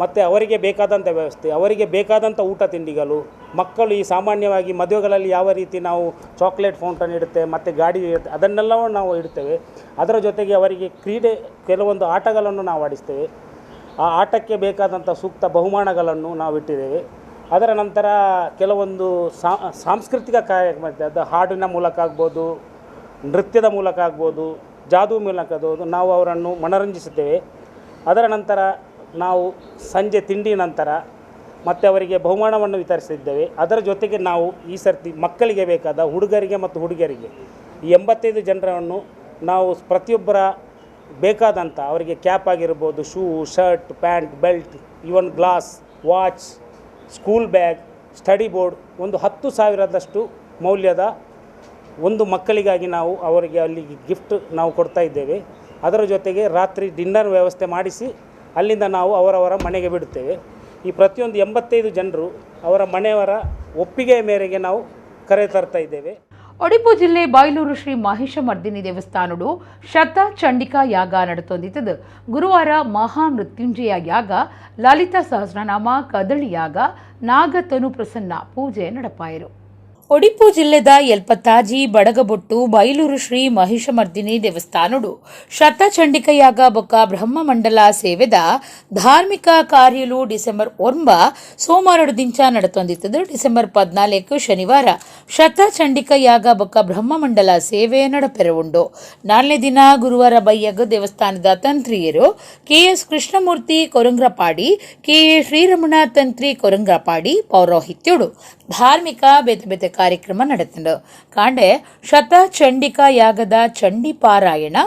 ಮತ್ತು ಅವರಿಗೆ ಬೇಕಾದಂಥ ವ್ಯವಸ್ಥೆ, ಅವರಿಗೆ ಬೇಕಾದಂಥ ಊಟ ತಿಂಡಿಗಳು. ಮಕ್ಕಳು ಈ ಸಾಮಾನ್ಯವಾಗಿ ಮದುವೆಗಳಲ್ಲಿ ಯಾವ ರೀತಿ ನಾವು ಚಾಕ್ಲೇಟ್ ಫೌಂಟನ್ ಇಡುತ್ತೆ ಮತ್ತು ಗಾಡಿ ಇಡುತ್ತೆ, ಅದನ್ನೆಲ್ಲವೂ ನಾವು ಇಡ್ತೇವೆ. ಅದರ ಜೊತೆಗೆ ಅವರಿಗೆ ಕ್ರೀಡೆ ಕೆಲವೊಂದು ಆಟಗಳನ್ನು ನಾವು ಆಡಿಸ್ತೇವೆ. ಆ ಆಟಕ್ಕೆ ಬೇಕಾದಂಥ ಸೂಕ್ತ ಬಹುಮಾನಗಳನ್ನು ನಾವು ಇಟ್ಟಿದ್ದೇವೆ. ಅದರ ನಂತರ ಕೆಲವೊಂದು ಸಾಂಸ್ಕೃತಿಕ ಕಾರ್ಯಕ್ರಮ ಇರ್ತದೆ. ಅದು ಹಾಡಿನ ಮೂಲಕ ಆಗ್ಬೋದು, ನೃತ್ಯದ ಮೂಲಕ ಆಗ್ಬೋದು, ಜಾದೂ ಮೂಲಕ ಆಗ್ಬೋದು, ನಾವು ಅವರನ್ನು ಮನರಂಜಿಸುತ್ತೇವೆ. ಅದರ ನಂತರ ನಾವು ಸಂಜೆ ತಿಂಡಿ ನಂತರ ಮತ್ತು ಅವರಿಗೆ ಬಹುಮಾನವನ್ನು ವಿತರಿಸಿದ್ದೇವೆ. ಅದರ ಜೊತೆಗೆ ನಾವು ಈ ಸರ್ತಿ ಮಕ್ಕಳಿಗೆ ಬೇಕಾದ ಹುಡುಗರಿಗೆ ಮತ್ತು ಹುಡುಗಿಯರಿಗೆ ಈ 85 ಜನರನ್ನು ನಾವು ಪ್ರತಿಯೊಬ್ಬರ ಬೇಕಾದಂಥ ಅವರಿಗೆ ಕ್ಯಾಪ್ ಆಗಿರ್ಬೋದು, shoe, shirt, pant, belt, even glass, watch, school bag, study board, ಒಂದು 10,000ದಷ್ಟು ಮೌಲ್ಯದ ಒಂದು ಮಕ್ಕಳಿಗಾಗಿ ನಾವು ಅವರಿಗೆ ಅಲ್ಲಿ ಗಿಫ್ಟ್ ನಾವು ಕೊಡ್ತಾ ಇದ್ದೇವೆ. ಅದರ ಜೊತೆಗೆ ರಾತ್ರಿ ಡಿನ್ನರ್ ವ್ಯವಸ್ಥೆ ಮಾಡಿಸಿ ಅಲ್ಲಿಂದ ನಾವು ಅವರವರ ಮನೆಗೆ ಬಿಡುತ್ತೇವೆ. ಈ ಪ್ರತಿಯೊಂದು 85 ಜನರು ಅವರ ಮನೆಯವರ ಒಪ್ಪಿಗೆಯ ಮೇರೆಗೆ ನಾವು ಕರೆ ತರ್ತಾ ಇದ್ದೇವೆ. ಒಡಿಪು ಜಿಲ್ಲೆ ಬಾಯ್ಲೂರು ಶ್ರೀ ಮಹಿಷಮರ್ದಿನಿ ದೇವಸ್ಥಾನಡು ಶತ ಚಂಡಿಕಾ ಯಾಗ ನಡೆತೊಂದಿತ್ತದು. ಗುರುವಾರ ಮಹಾಮೃತ್ಯುಂಜಯ ಯಾಗ, ಲಲಿತಾ ಸಹಸ್ರನಾಮ, ಕದಳಿ ಯಾಗ, ನಾಗತನು ಪ್ರಸನ್ನ ಪೂಜೆ ನಡಪಾಯರು. ಒಡಿಪು ಜಿಲ್ಲೆದ ಎಲ್ಪತ್ತಾಜಿ ಬಡಗಬೊಟ್ಟು ಬೈಲೂರು ಶ್ರೀ ಮಹಿಷಮರ್ದಿನಿ ದೇವಸ್ಥಾನಡು ಶತಚಂಡಿಕ ಯಾಗ ಬೊಕ್ಕ ಬ್ರಹ್ಮಮಂಡಲ ಸೇವೆದ ಧಾರ್ಮಿಕ ಕಾರ್ಯಲು ಡಿಸೆಂಬರ್ 9 ಸೋಮವಾರ ದಿಂಚ ನಡತೊಂದಿತ್ತದು. ಡಿಸೆಂಬರ್ 14 ಶನಿವಾರ ಶತಚಂಡಿಕ ಯಾಗ ಬೊಕ್ಕ ಬ್ರಹ್ಮಮಂಡಲ ಸೇವೆ ನಡಪೆರವುಂಡು. ನಾಲ್ನೇ ದಿನ ಗುರುವಾರ ಬಯ್ಯಗ ದೇವಸ್ಥಾನದ ತಂತ್ರಿಯರು ಕೆಎಸ್ ಕೃಷ್ಣಮೂರ್ತಿ ಕೊರಂಗ್ರಪಾಡಿ, ಕೆಎ ಶ್ರೀರಮಣ ತಂತ್ರಿ ಕೊರಂಗ್ರಪಾಡಿ ಪೌರೋಹಿತ್ಯಡು ಧಾರ್ಮಿಕ ಬೇತೆ ಬೇತೆ ಕಾರ್ಯಕ್ರಮ ನಡೆತಂಡು. ಕಾಂಡೆ ಶತ ಚಂಡಿಕಾ ಯಾಗದ ಚಂಡಿ ಪಾರಾಯಣ,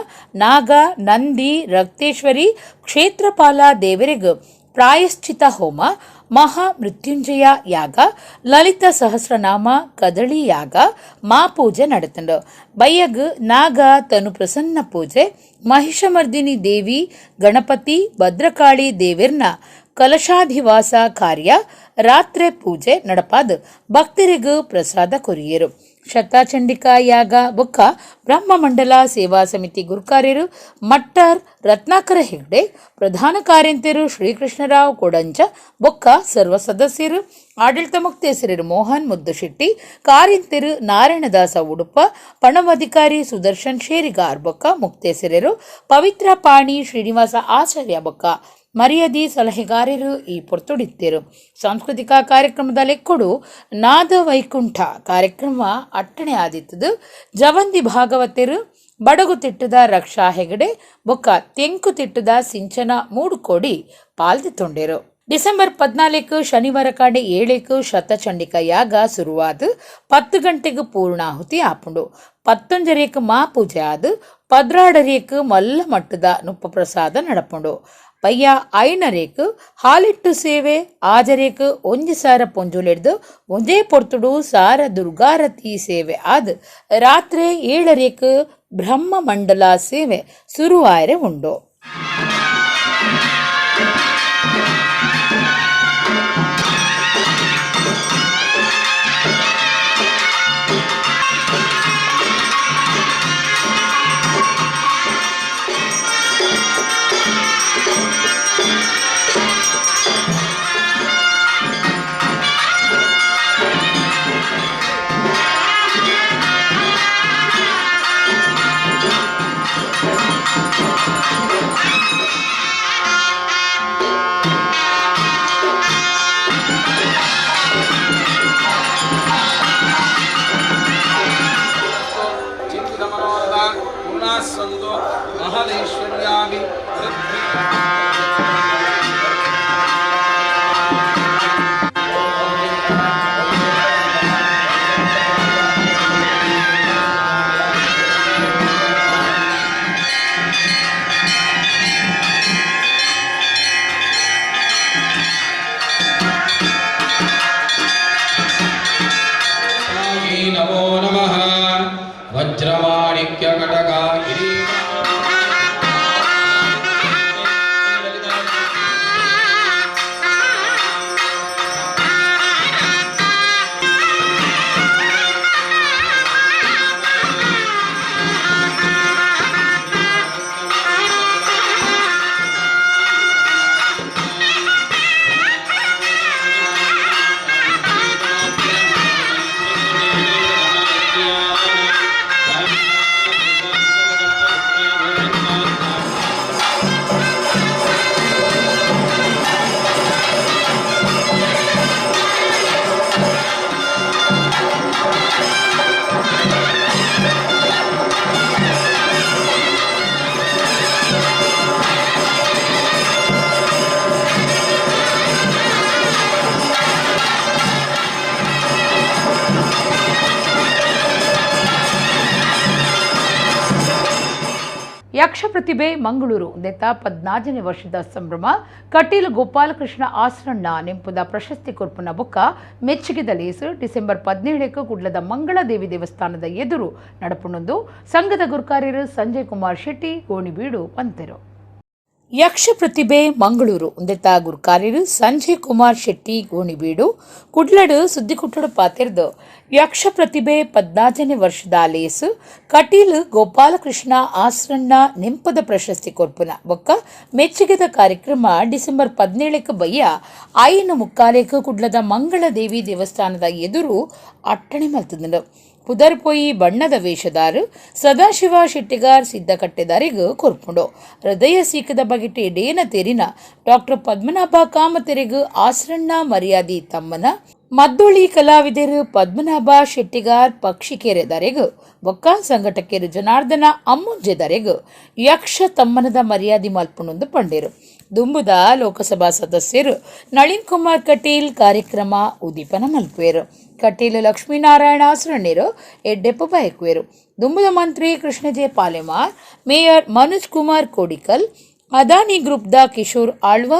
ನಾಗ ನಂದಿ ರಕ್ತೇಶ್ವರಿ ಕ್ಷೇತ್ರಪಾಲ ದೇವರಿಗೂ ಪ್ರಾಯಶ್ಚಿತ ಹೋಮ, ಮಹಾ ಮೃತ್ಯುಂಜಯ ಯಾಗ, ಲಲಿತ ಸಹಸ್ರನಾಮ ಕದಳಿ ಯಾಗ, ಮಾ ಪೂಜೆ ನಡತುಂಡು. ಬಯ್ಯಗ್ ನಾಗ ತನು ಪ್ರಸನ್ನ ಪೂಜೆ, ಮಹಿಷಮರ್ದಿನಿ ದೇವಿ, ಗಣಪತಿ, ಭದ್ರಕಾಳಿ ದೇವಿರ್ನ ಕಲಶಾಧಿವಾಸ ಕಾರ್ಯ, ರಾತ್ರೆ ಪೂಜೆ ನಡಪಾದ್ ಭಕ್ತರಿಗೂ ಪ್ರಸಾದ ಕೊರಿಯರು. ಶತಚಂಡಿಕಾ ಯಾಗ ಬೊಕ್ಕ ಬ್ರಹ್ಮಮಂಡಲ ಸೇವಾ ಸಮಿತಿ ಗುರುಕಾರ್ಯರು ಮಟ್ಟರ್ ರತ್ನಾಕರ ಹೆಗ್ಡೆ, ಪ್ರಧಾನ ಕಾರ್ಯಂತೆರು ಶ್ರೀಕೃಷ್ಣರಾವ್ ಕೊಡಂಚ ಬೊಕ್ಕ ಸರ್ವ ಸದಸ್ಯರು, ಆಡಳಿತ ಮುಕ್ತೇಸರರು ಮೋಹನ್ ಮುದ್ದುಶೆಟ್ಟಿ, ಕಾರ್ಯಂತೆರು ನಾರಾಯಣದಾಸ ಉಡುಪ, ಪಣವಧಿಕಾರಿ ಸುದರ್ಶನ್ ಶೇರಿಗಾರ್ ಬೊಕ್ಕ ಮುಕ್ತೇಸರರು ಪವಿತ್ರ ಪಾಣಿ ಶ್ರೀನಿವಾಸ ಆಚಾರ್ಯ ಬೊಕ್ಕ ಮರ್ಯಾದಿ ಸಲಹೆಗಾರರು ಈ ಪೊರ್ತುಡಿತ್ತೆರು. ಸಾಂಸ್ಕೃತಿಕ ಕಾರ್ಯಕ್ರಮದ ಲೆಕ್ಕೊಡು ನಾದ ವೈಕುಂಠ ಕಾರ್ಯಕ್ರಮ ಅಟ್ಟಣೆ ಆದಿತ್ತದು. ಜವಂದಿ ಭಾಗವತರು ಬಡಗುತಿಟ್ಟದ ರಕ್ಷಾ ಹೆಗಡೆ ಬೊಕ್ಕ ತೆಂಕುತಿಟ್ಟದ ಸಿಂಚನ ಮೂಡುಕೋಡಿ ಪಾಲ್ದಿತ್ತೊಂಡೆರು. ಡಿಸೆಂಬರ್ 14 ಶನಿವಾರ ಕಾಂಡೆ 7ಕ್ಕೆ ಶತಚಂಡಿಕಾ ಯಾಗ ಶುರುವಾದ 10 ಗಂಟೆಗೆ ಪೂರ್ಣಾಹುತಿ ಆಪುಂಡು. 11:30ಕ್ಕೆ ಮಾ ಪೂಜೆ ಆದ್ 12:30ಕ್ಕೆ ಮಲ್ಲ ಮಟ್ಟದ ನುಪ್ಪ ಪ್ರಸಾದ ನಡಪುಂಡು. ಪಯ್ಯ 5ರೇಕ್ ಹಾಲಿಟ್ಟು ಸೇವೆ, 6ರೇಕ್ 1,000 ಪೊಂಜುಲೆಡ್ದು ಒಂಜೇ ಪೊರ್ತುಡು ಸಾರ ದುರ್ಗಾರತಿ ಸೇವೆ ಆದ್ ರಾತ್ರಿ 7ರೇಕ್ ಬ್ರಹ್ಮ ಮಂಡಲ ಸೇವೆ ಶುರುವಾಯರೆ ಉಂಡು. ಯಕ್ಷ ಪ್ರತಿಭೆ ಮಂಗಳೂರು ದೆತ್ತ 14ನೇ ವರ್ಷದ ಸಂಭ್ರಮ ಕಟೀಲು ಗೋಪಾಲಕೃಷ್ಣ ಆಸ್ರಣ್ಣ ನೆಂಪುದ ಪ್ರಶಸ್ತಿ ಕೊರ್ಪುನ ಬೊಕ್ಕ ಮೆಚ್ಚುಗೆದ ಲೇಸು ಡಿಸೆಂಬರ್ 17ಕ್ಕೆ ಕುಡ್ಲದ ಮಂಗಳದೇವಿ ದೇವಸ್ಥಾನದ ಎದುರು ನಡಪುಣೊಂದು ಸಂಘದ ಗುರುಕಾರ್ಯರು ಸಂಜಯ್ ಕುಮಾರ್ ಶೆಟ್ಟಿ ಗೋಣಿಬೀಡು ಪಂತೆರು. ಯಕ್ಷ ಪ್ರತಿಭೆ ಮಂಗಳೂರು ಉಂದೆತ ಗುರುಕಾರ್ಯರು ಸಂಜಯ್ ಕುಮಾರ್ ಶೆಟ್ಟಿ ಗೋಣಿಬೀಡು ಕುಡ್ಲಡು ಸುದ್ದಿಕುಟ್ಟಡು ಪಾತಿರ್ದು ಯಕ್ಷ ಪ್ರತಿಭೆ 14ನೇ ವರ್ಷದ ಲೇಸು ಕಟೀಲು ಗೋಪಾಲಕೃಷ್ಣ ಆಸ್ರಣ್ಣ ನೆಂಪದ ಪ್ರಶಸ್ತಿ ಕೊರ್ಪುನ ಬೊಕ್ಕ ಮೆಚ್ಚುಗೆದ ಕಾರ್ಯಕ್ರಮ ಡಿಸೆಂಬರ್ 17ಕ್ಕೆ ಬಯ್ಯ 5:45ಕ್ಕೆ ಕುಡ್ಲದ ಮಂಗಳದೇವಿ ದೇವಸ್ಥಾನದ ಎದುರು ಅಟ್ಟಣೆ ಮಲ್ತದಂಡು. ಪುದರ್ಪೊಯಿ ಬಣ್ಣದ ವೇಷದಾರು ಸದಾಶಿವ ಶೆಟ್ಟಿಗಾರ್ ಸಿದ್ದಕಟ್ಟೆದಾರಿಗೂ ಕೊರ್ಪುಂಡು. ಹೃದಯ ಸೀಕದ ಬಗೆಟೆ ಡೇನ ತೆರಿನ ಡಾಕ್ಟರ್ ಪದ್ಮನಾಭ ಕಾಮತೆರೆಗು ಆಸ್ರಣ್ಣ ಮರ್ಯಾದಿ ತಮ್ಮನ ಮದ್ದೋಳಿ ಕಲಾವಿದರು ಪದ್ಮನಾಭ ಶೆಟ್ಟಿಗಾರ್ ಪಕ್ಷಿಕೆರೆದರೆಗು ಬೊಕ್ಕ ಸಂಘಟಕರು ಜನಾರ್ದನ ಅಮ್ಮುಂಜೆದರೆಗು ಯಕ್ಷ ತಮ್ಮನದ ಮರ್ಯಾದೆ ಮಲ್ಪುಣೊಂದು ಪಂಡೇರು. ದುಂಬುದ ಲೋಕಸಭಾ ಸದಸ್ಯರು ನಳಿನ್ ಕುಮಾರ್ ಕಟೀಲ್ ಕಾರ್ಯಕ್ರಮ ಉದ್ದೀಪನ ಮಲ್ಪುವೆರು. ಕಟೀಲ್ ಲಕ್ಷ್ಮೀನಾರಾಯಣ ಆಸ್ರಣ್ಣರು ಎಡ್ಡೆಪ್ಪ ಬಯಕುವೆರು. ದುಂಬುದ ಮಂತ್ರಿ ಕೃಷ್ಣಜೆ ಪಾಲೆಮಾರ್, ಮೇಯರ್ ಮನೋಜ್ ಕುಮಾರ್ ಕೋಡಿಕಲ್, Adani ಗ್ರೂಪ್ದ ಕಿಶೋರ್ ಆಳ್ವ,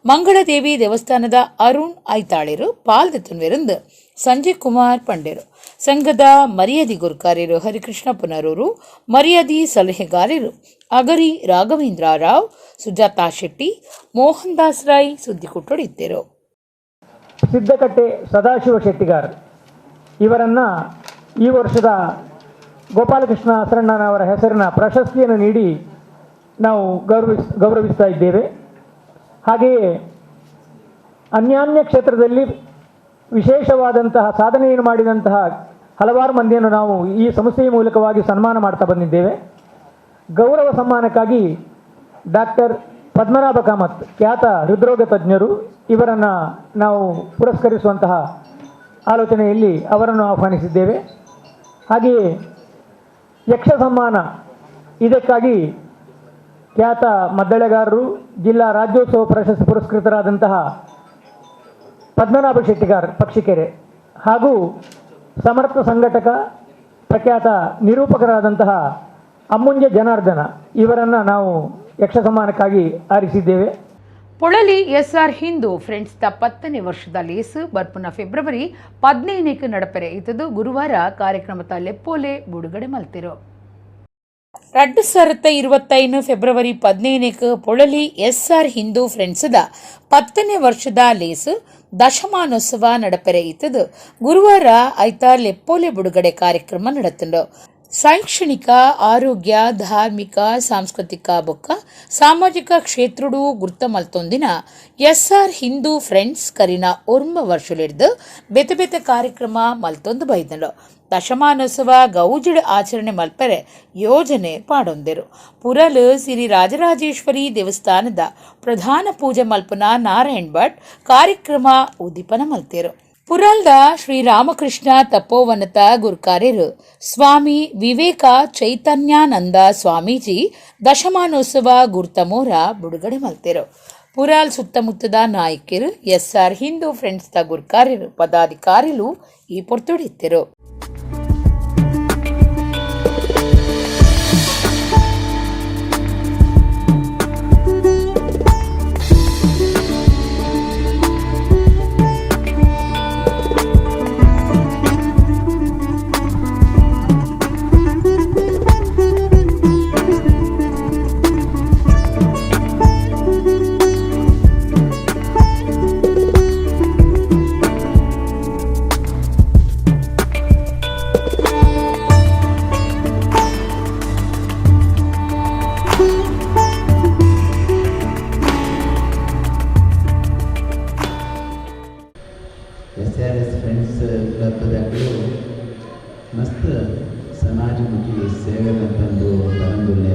ಮಂಗಳದೇವಿ ದೇವಸ್ಥಾನದ ಅರುಣ್ ಐತಾಳೆರು ಪಾಲ್ದೆತ್ತುನ್ವೆರಂದು ಸಂಜಯ್ ಕುಮಾರ್ ಪಂಡೆರು. ಸಂಘದ ಮರ್ಯಾದಿ ಗುರುಕಾರ್ಯರು ಹರಿಕೃಷ್ಣ ಪುನರೂರು, ಮರ್ಯಾದಿ ಸಲಹೆಗಾರರು ಅಗರಿ ರಾಘವೇಂದ್ರ ರಾವ್, ಸುಜಾತಾ ಶೆಟ್ಟಿ, ಮೋಹನ್ ದಾಸ್ ರೈ ಸುದ್ದಿಕೊಟ್ಟೊಡಿದ್ದರು. ಸಿದ್ದಕಟ್ಟೆ ಸದಾಶಿವ ಶೆಟ್ಟಿಗಾರ್ ಇವರನ್ನು ಈ ವರ್ಷದ ಗೋಪಾಲಕೃಷ್ಣ ಅಸರಣ್ಣನವರ ಹೆಸರಿನ ಪ್ರಶಸ್ತಿಯನ್ನು ನೀಡಿ ನಾವು ಗೌರವಿಸ್ತಾ ಇದ್ದೇವೆ. ಹಾಗೆಯೇ ಅನ್ಯಾನ್ಯ ಕ್ಷೇತ್ರದಲ್ಲಿ ವಿಶೇಷವಾದಂತಹ ಸಾಧನೆಯನ್ನು ಮಾಡಿದಂತಹ ಹಲವಾರು ಮಂದಿಯನ್ನು ನಾವು ಈ ಸಂಸ್ಥೆಯ ಮೂಲಕವಾಗಿ ಸನ್ಮಾನ ಮಾಡ್ತಾ ಬಂದಿದ್ದೇವೆ. ಗೌರವ ಸಮ್ಮಾನಕ್ಕಾಗಿ ಡಾಕ್ಟರ್ ಪದ್ಮನಾಭ ಕಾಮತ್, ಖ್ಯಾತ ಹೃದ್ರೋಗ ತಜ್ಞರು, ಇವರನ್ನು ನಾವು ಪುರಸ್ಕರಿಸುವಂತಹ ಆಲೋಚನೆಯಲ್ಲಿ ಅವರನ್ನು ಆಹ್ವಾನಿಸಿದ್ದೇವೆ. ಹಾಗೆಯೇ ಯಕ್ಷ ಸಮ್ಮಾನ ಇದಕ್ಕಾಗಿ ಖ್ಯಾತ ಮದ್ದಳೆಗಾರರು, ಜಿಲ್ಲಾ ರಾಜ್ಯೋತ್ಸವ ಪ್ರಶಸ್ತಿ ಪುರಸ್ಕೃತರಾದಂತಹ ಪದ್ಮನಾಭ ಶೆಟ್ಟಿಗಾರ್ ಪಕ್ಷಿಕೆರೆ ಹಾಗೂ ಸಮರ್ಥ ಸಂಘಟಕ ಪ್ರಖ್ಯಾತ ನಿರೂಪಕರಾದಂತಹ ಅಮ್ಮುಂಜೆ ಜನಾರ್ದನ ಇವರನ್ನು ನಾವು ಯಕ್ಷ ಸಮ್ಮಾನಕ್ಕಾಗಿ ಆರಿಸಿದ್ದೇವೆ. ಪೊಳಲಿ ಎಸ್ಆರ್ ಹಿಂದೂ ಫ್ರೆಂಡ್ಸ್ ದ 10ನೇ ವರ್ಷದ ಲೇಸು ಬರ್ಪುನ ಫೆಬ್ರವರಿ 15ಕ್ಕೆ ನಡಪೆರೆ ಇತ್ತದು ಗುರುವಾರ ಕಾರ್ಯಕ್ರಮದ ಲೆಪ್ಪೋಲೆ ಬಿಡುಗಡೆ ಮಲ್ತಿರು. 2025 ಫೆಬ್ರವರಿ 15ಕ್ಕೆ ಪೊಳಲಿ ಎಸ್ಆರ್ ಹಿಂದೂ ಫ್ರೆಂಡ್ಸ್ದ 10ನೇ ವರ್ಷದ ಲೇಸು ದಶಮಾನೋತ್ಸವ ನಡಪೆರೆ ಇತ್ತದು ಗುರುವಾರ ಐತ ಲೆಪ್ಪೋಲೆ ಬಿಡುಗಡೆ ಕಾರ್ಯಕ್ರಮ ನಡೆತುಂಡು. ಶೈಕ್ಷಣಿಕ, ಆರೋಗ್ಯ, ಧಾರ್ಮಿಕ, ಸಾಂಸ್ಕೃತಿಕ ಬೊಕ್ಕ ಸಾಮಾಜಿಕ ಕ್ಷೇತ್ರಡು ಗುರ್ತ ಮಲ್ತೊಂದಿನ ಎಸ್ಆರ್ ಹಿಂದೂ ಫ್ರೆಂಡ್ಸ್ ಕರಿನ 9 ವರ್ಷಲಿಡ್ದು ಬೇತೆ ಬೇತೆ ಕಾರ್ಯಕ್ರಮ ಮಲ್ತೊಂದು ಬೈದಂಡು. ದಶಮಾನೋತ್ಸವ ಗೌಜಿಡ್ ಆಚರಣೆ ಮಲ್ಪೆರೆ ಯೋಜನೆ ಪಾಡೊಂದೆರು. ಪುರಲ್ ಸಿರಿ ರಾಜರಾಜೇಶ್ವರಿ ದೇವಸ್ಥಾನದ ಪ್ರಧಾನ ಪೂಜೆ ಮಲ್ಪುನ ನಾರಾಯಣ್ ಭಟ್ ಕಾರ್ಯಕ್ರಮ ಉದ್ದೀಪನ ಮಲ್ತೇರು. ಪುರಲ್ದ ಶ್ರೀರಾಮಕೃಷ್ಣ ತಪೋವನತ ಗುರುಕಾರ್ಯರು ಸ್ವಾಮಿ ವಿವೇಕ ಚೈತನ್ಯಾನಂದ ಸ್ವಾಮೀಜಿ ದಶಮಾನೋತ್ಸವ ಗುರ್ತಮೋರ ಬಿಡುಗಡೆ ಮಲ್ತೇರು. ಪುರಾಲ್ ಸುತ್ತಮುತ್ತದ ನಾಯಕರು, ಎಸ್ಆರ್ ಹಿಂದೂ ಫ್ರೆಂಡ್ಸ್ the ಗುರುಕಾರ್ಯರು, ಪದಾಧಿಕಾರಿಲು ಈ ಪೊರ್ತುಡಿತ್ತಿರು. SRS friends ಕ್ಲಬ್ದಕ್ಕಲು ಮಸ್ತ್ ಸಮಾಜಮುಖಿ ಸೇವೆ ಮಲ್ತೊಂದು ಬರಂದುಲ್ಲೆ.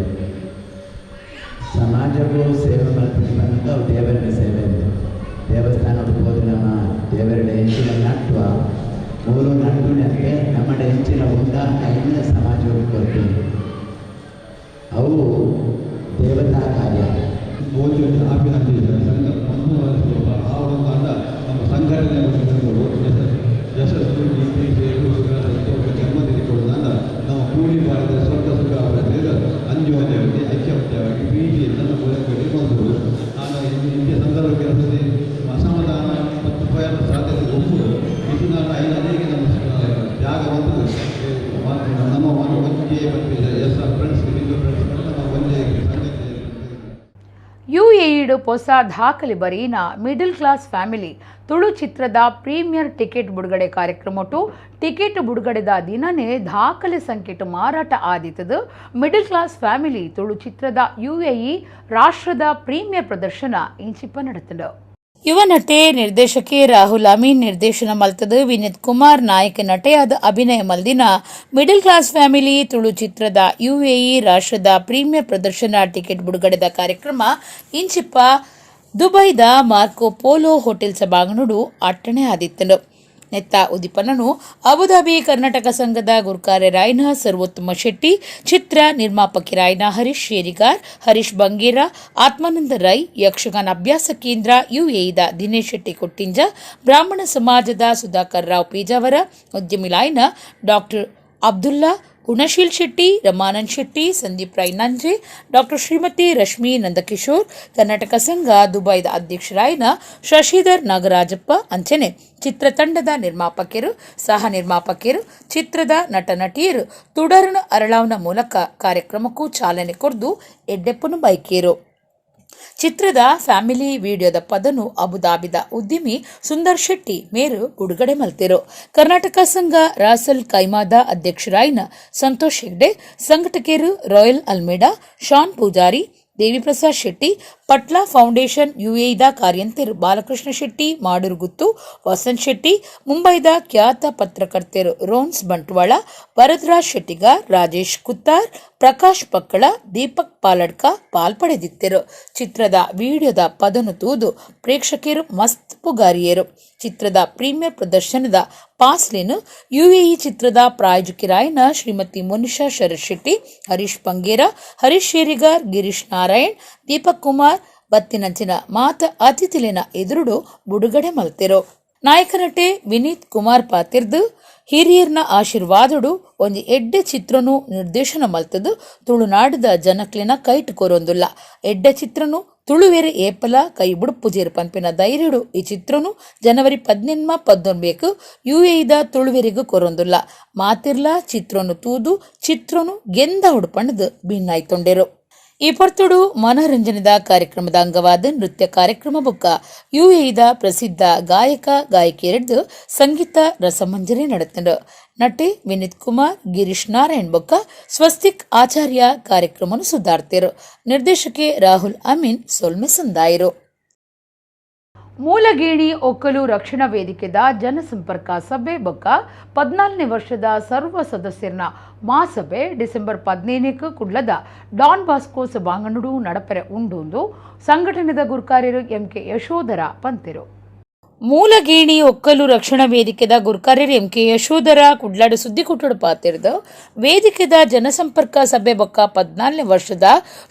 ಸಮಾಜಕ್ಕೂ ಸೇವೆ ಮಲ್ಪುನಿ ಪನ್ನಗ ಅವು ದೇವರ ಸೇವೆ ಅಂದು. ದೇವಸ್ಥಾನದ ಹೋದ ನಮ್ಮ ದೇವರ ಎಂಚಿನ ನಟ್ವ ಮೂರು ನಟ್ಟುನಂತೆ ನಮ್ಮಡ ಎಂಚಿನ ಉಂಡ ಐನ ಸಮಾಜಕ್ಕೆ ಕೊಡ್ತೀನಿ, ಅವು ದೇವತಾ ಕಾರ್ಯ. ಆವೊಂದು ನಮ್ಮ ಸಂಘಟನೆ ಯಶಸ್ಸು ಜನ್ಮದಿನ ಕೊಡುವುದನ್ನ ನಾವು ಕೂಡಿ ಬಾಳಿದ ಸ್ವರ್ಗ ಸುಖ ಅಂಜೋನ್ಯವಾಗಿ ಐಕ್ಯಮತ್ಯವಾಗಿ ಪ್ರೀತಿಯಿಂದ ನಮ್ಮ ಕಡೆ ಬಂದವರು. ನಾನು ಇಂಥ ಸಂದರ್ಭ ಕೆಲಸದಲ್ಲಿ ಅಸಮಾಧಾನ ಮತ್ತು ಭಯದ ಸಾಧ್ಯತೆ ಒಪ್ಪುದು ಇದು. ನಾನು ಐದು ಅನೇಕ ನಮ್ಮ ತ್ಯಾಗ ಬಂದು ನಮ್ಮ ಒಂದೇ ಮತ್ತು S R friends Hindu friends ನಮ್ಮ ಒಂದೇ ಸಂಗತಿ. ಯುಎಇಡ್ ಪೊಸ ದಾಖಲೆ ಬರೀನ middle class family Tulu ಚಿತ್ರದ ಪ್ರೀಮಿಯರ್ ಟಿಕೆಟ್ ಬಿಡುಗಡೆ ಕಾರ್ಯಕ್ರಮಟು ಟಿಕೆಟ್ ಬಿಡುಗಡೆದ ದಿನನೇ ದಾಖಲೆ ಸಂಖ್ಯೆಟು ಮಾರಾಟ ಆದಿತದು. Middle class family Tulu ಚಿತ್ರದ ಯುಎಇ ರಾಷ್ಟ್ರದ ಪ್ರೀಮಿಯರ್ ಪ್ರದರ್ಶನ ಇಂಚಿಪ್ಪ ನಡೆತಂಡು. ಯುವ ನಟೆ ನಿರ್ದೇಶಕಿ ರಾಹುಲ್ ಅಮೀನ್ ನಿರ್ದೇಶನ ಮಲ್ತದು ವಿನೀತ್ ಕುಮಾರ್ ನಾಯಕ ನಟೆಯಾದ ಅಭಿನಯ ಮಲ್ದಿನ middle class family Tulu ಚಿತ್ರದ ಯುಎಇ ರಾಷ್ಟ್ರದ ಪ್ರೀಮಿಯರ್ ಪ್ರದರ್ಶನ ಟಿಕೆಟ್ ಬಿಡುಗಡೆದ ಕಾರ್ಯಕ್ರಮ ಇಂಚಿಪ್ಪ ದುಬೈದ Marco polo hotel ಸಭಾಂಗಣಡು ಅಟ್ಟಣೆ ಆದಿತ್ತನು. ನೆತ್ತ ಉದ್ದೀಪನನು ಅಬುಧಾಬಿ ಕರ್ನಾಟಕ ಸಂಘದ ಗುರುಕಾರ್ಯ ರಾಯನ ಸರ್ವೋತ್ತಮ ಶೆಟ್ಟಿ, ಚಿತ್ರ ನಿರ್ಮಾಪಕಿ ರಾಯನ ಹರೀಶ್ ಶೇರಿಗಾರ್, ಹರೀಶ್ ಬಂಗೇರ, ಆತ್ಮಾನಂದ ರೈ, ಯಕ್ಷಗಾನ ಅಭ್ಯಾಸ ಕೇಂದ್ರ ಯುಎಇದ ದಿನೇಶ್ ಶೆಟ್ಟಿ ಕೊಟ್ಟಿಂಜ, ಬ್ರಾಹ್ಮಣ ಸಮಾಜದ ಸುಧಾಕರ್ ರಾವ್ ಪೇಜಾವರ, ಉದ್ಯಮಿ ಲಾಯನ doctor Abdulla, Gunasheel Shetty, Ramanand Shetty, Sandeep Rai Nanje, doctor Shrimati Rashmi Nandakishore, Karnataka ಸಂಘ ದುಬೈದ ಅಧ್ಯಕ್ಷರಾಯಿನ ಶಶಿಧರ್ ನಾಗರಾಜಪ್ಪ ಅಂಚನೆ ಚಿತ್ರತಂಡದ ನಿರ್ಮಾಪಕರು, ಸಹ ನಿರ್ಮಾಪಕರು, ಚಿತ್ರದ ನಟ ನಟಿಯರು ತುಡರ್ನ ಅರಳಾವ್ನ ಮೂಲಕ ಕಾರ್ಯಕ್ರಮಕ್ಕೂ ಚಾಲನೆ ಕೊರ್ದು ಎಡ್ಡೆಪ್ಪನು ಬೈಕೇರು. ಚಿತ್ರದ ಫ್ಯಾಮಿಲಿ ವಿಡಿಯೋದ ಪದನು ಅಬುದಾಬಿದ ಉದ್ಯಮಿ ಸುಂದರ್ ಶೆಟ್ಟಿ ಮೇರು ಬಿಡುಗಡೆ ಮಲ್ತೆರು. ಕರ್ನಾಟಕ ಸಂಘ ರಾಸಲ್ ಕೈಮಾದ ಅಧ್ಯಕ್ಷರಾಯಿನ Santosh Hegde, ಸಂಘಟಕರು royal Almeida, Shan Poojary, Deviprasad Shetty, Patla foundation ಯುಎಇದ ಕಾರ್ಯಂತೆರು Balakrishna Shetty ಮಾಡೂರುಗುತ್ತು, Vasanth Shetty, ಮುಂಬೈದ ಖ್ಯಾತ ಪತ್ರಕರ್ತೆರು ರೋನ್ಸ್ ಬಂಟ್ವಾಳ, ವರದರಾಜ್ ಶೆಟ್ಟಿಗಾರ್, ರಾಜೇಶ್ ಕುತ್ತಾರ್, ಪ್ರಕಾಶ್ ಪಕ್ಕಳ, ದೀಪಕ್ ಪಾಲಡ್ಕ ಪಾಲ್ಪಡೆದಿತ್ತೆರು. ಚಿತ್ರದ ವಿಡಿಯೋದ ಪದನು ತೂದು ಪ್ರೇಕ್ಷಕರು ಮಸ್ತ್ ಪುಗಾರಿಯರು. ಚಿತ್ರದ ಪ್ರೀಮಿಯರ್ ಪ್ರದರ್ಶನದ ಪಾಸ್ಲಿನ್ ಯುಎಇ ಚಿತ್ರದ ಪ್ರಾಯೋಜಕರಾಯನ ಶ್ರೀಮತಿ ಮೋನಿಶಾ ಶರತ್ ಶೆಟ್ಟಿ, ಹರೀಶ್ ಪಂಗೇರ, ಹರೀಶ್ ಶೇರಿಗಾರ್, ಗಿರೀಶ್ ನಾರಾಯಣ್, ದೀಪಕ್ ಕುಮಾರ್ ಬತ್ತಿನಂಚಿನ ಮಾತ ಅತಿಥಿಲಿನ ಎದುರುಡು ಬುಡುಗಡೆ ಮಲ್ತೆರು. ನಾಯಕ ನಟೆ ವಿನೀತ್ ಕುಮಾರ್ ಪಾತಿರ್ದು, ಹಿರಿಯರ್ನ ಆಶೀರ್ವಾದಡು ಒಂಜಿ ಎಡ್ಡೆ ಚಿತ್ರನು ನಿರ್ದೇಶನ ಮಲ್ತದು ತುಳುನಾಡದ ಜನಕ್ಲೆನ ಕೈಟ್ ಕೊರೊಂದುಲ್ಲ. ಎಡ್ಡೆ ಚಿತ್ರನು ತುಳುವೆರೆ ಏಪಲ ಕೈ ಬುಡುಪುಜೇರು ಪನ್ಪಿನ ಧೈರ್ಯಡು ಈ ಚಿತ್ರನು ಜನವರಿ 18, 19ಕ್ ಯುಎಇದ ತುಳುವೆರಿಗೂ ಕೊರೊಂದುಲ್ಲ. ಮಾತಿರ್ಲ ಚಿತ್ರನು ತೂದು ಚಿತ್ರನು ಗೆಂದ ಉಡುಪಣದು ಭಿನ್ನಾಯ್ತೊಂಡೆರು. ಈ ಪೊರ್ತುಡು ಮನರಂಜನೆದ ಕಾರ್ಯಕ್ರಮದ ಅಂಗವಾದ ನೃತ್ಯ ಕಾರ್ಯಕ್ರಮ ಬೊಕ್ಕ ಯುಎಇದ ಪ್ರಸಿದ್ಧ ಗಾಯಕ ಗಾಯಕಿಯರಡ್ದು ಸಂಗೀತ ರಸಮಂಜರಿ ನಡೆತಂಡು. ನಟಿ ವಿನೀತ್ ಕುಮಾರ್, ಗಿರೀಶ್ ನಾರಾಯಣ್ ಬೊಕ್ಕ ಸ್ವಸ್ತಿಕ್ ಆಚಾರ್ಯ ಕಾರ್ಯಕ್ರಮನು ಸುಧಾರ್ತಿರು. ನಿರ್ದೇಶಕಿ ರಾಹುಲ್ ಅಮೀನ್ ಸೊಲ್ಮೆ ಸಂದಾಯರು. ಮೂಲಗೇಣಿ ಒಕ್ಕಲು ರಕ್ಷಣಾ ವೇದಿಕೆದ ಜನಸಂಪರ್ಕ ಸಭೆ ಬೊಕ್ಕ 14ನೇ ವರ್ಷದ ಸರ್ವ ಸದಸ್ಯರನ ಮಹಾಸಭೆ ಡಿಸೆಂಬರ್ 15ಕ್ಕೆ ಕುಡ್ಲದ ಡಾನ್ ಬಾಸ್ಕೋ ಸಭಾಂಗಣಡು ನಡಪರೆ ಉಂಡು ಸಂಘಟನೆದ ಗುರ್ಕಾರ್ಯರು ಎಂ ಕೆ ಯಶೋಧರ ಪಂತೆರು. ಮೂಲಗೇಣಿ ಒಕ್ಕಲು ರಕ್ಷಣಾ ವೇದಿಕೆದ ಗುರ್ಕಾರ್ಯರು ಎಂ ಕೆ ಯಶೋಧರ ಕುಡ್ಲಾಡು ಸುದ್ದಿ ಕುಟ್ಟುಡು ಪಾತಿರ್ದು, ವೇದಿಕೆದ ಜನಸಂಪರ್ಕ ಸಭೆ ಬೊಕ್ಕ 14ನೇ ವರ್ಷದ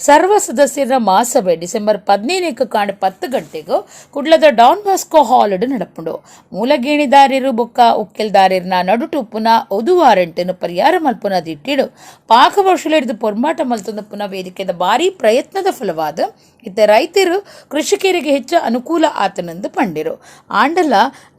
ಸರ್ವ ಸದಸ್ಯರ ಮಹಾಸಭೆ ಡಿಸೆಂಬರ್ 15ಕ್ಕೆ ಕಾಂಡೆ 10 ಗಂಟೆಗೆ ಕುಡ್ಲದ Don Bosco hall ನಡಪುಂಡು. ಮೂಲಗೇಣಿದಾರ್ಯರು ಬೊಕ್ಕ ಒಕ್ಕೆಲ್ದಾರ್ಯರ್ನ ನಡುಟು ಪುನ ಒದು ವಾರಂಟನ್ನು ಪರಿಹಾರ ಮಲ್ಪುನ ದಿಟ್ಟಿಡು ಪಾಕ ವರ್ಷಲೆಡ್ದು ಪೊರ್ಮಾಟ ಮಲ್ತೊಂದು ಪುನಃ ವೇದಿಕೆದ ಭಾರಿ ಪ್ರಯತ್ನದ ಫಲವಾದ ಇತ್ತೆ ರೈತರು ಕೃಷಿಕರಿಗೆ ಹೆಚ್ಚು ಅನುಕೂಲ ಆತನೆಂದು ಪಂಡಿರು. ಆಂಡಲ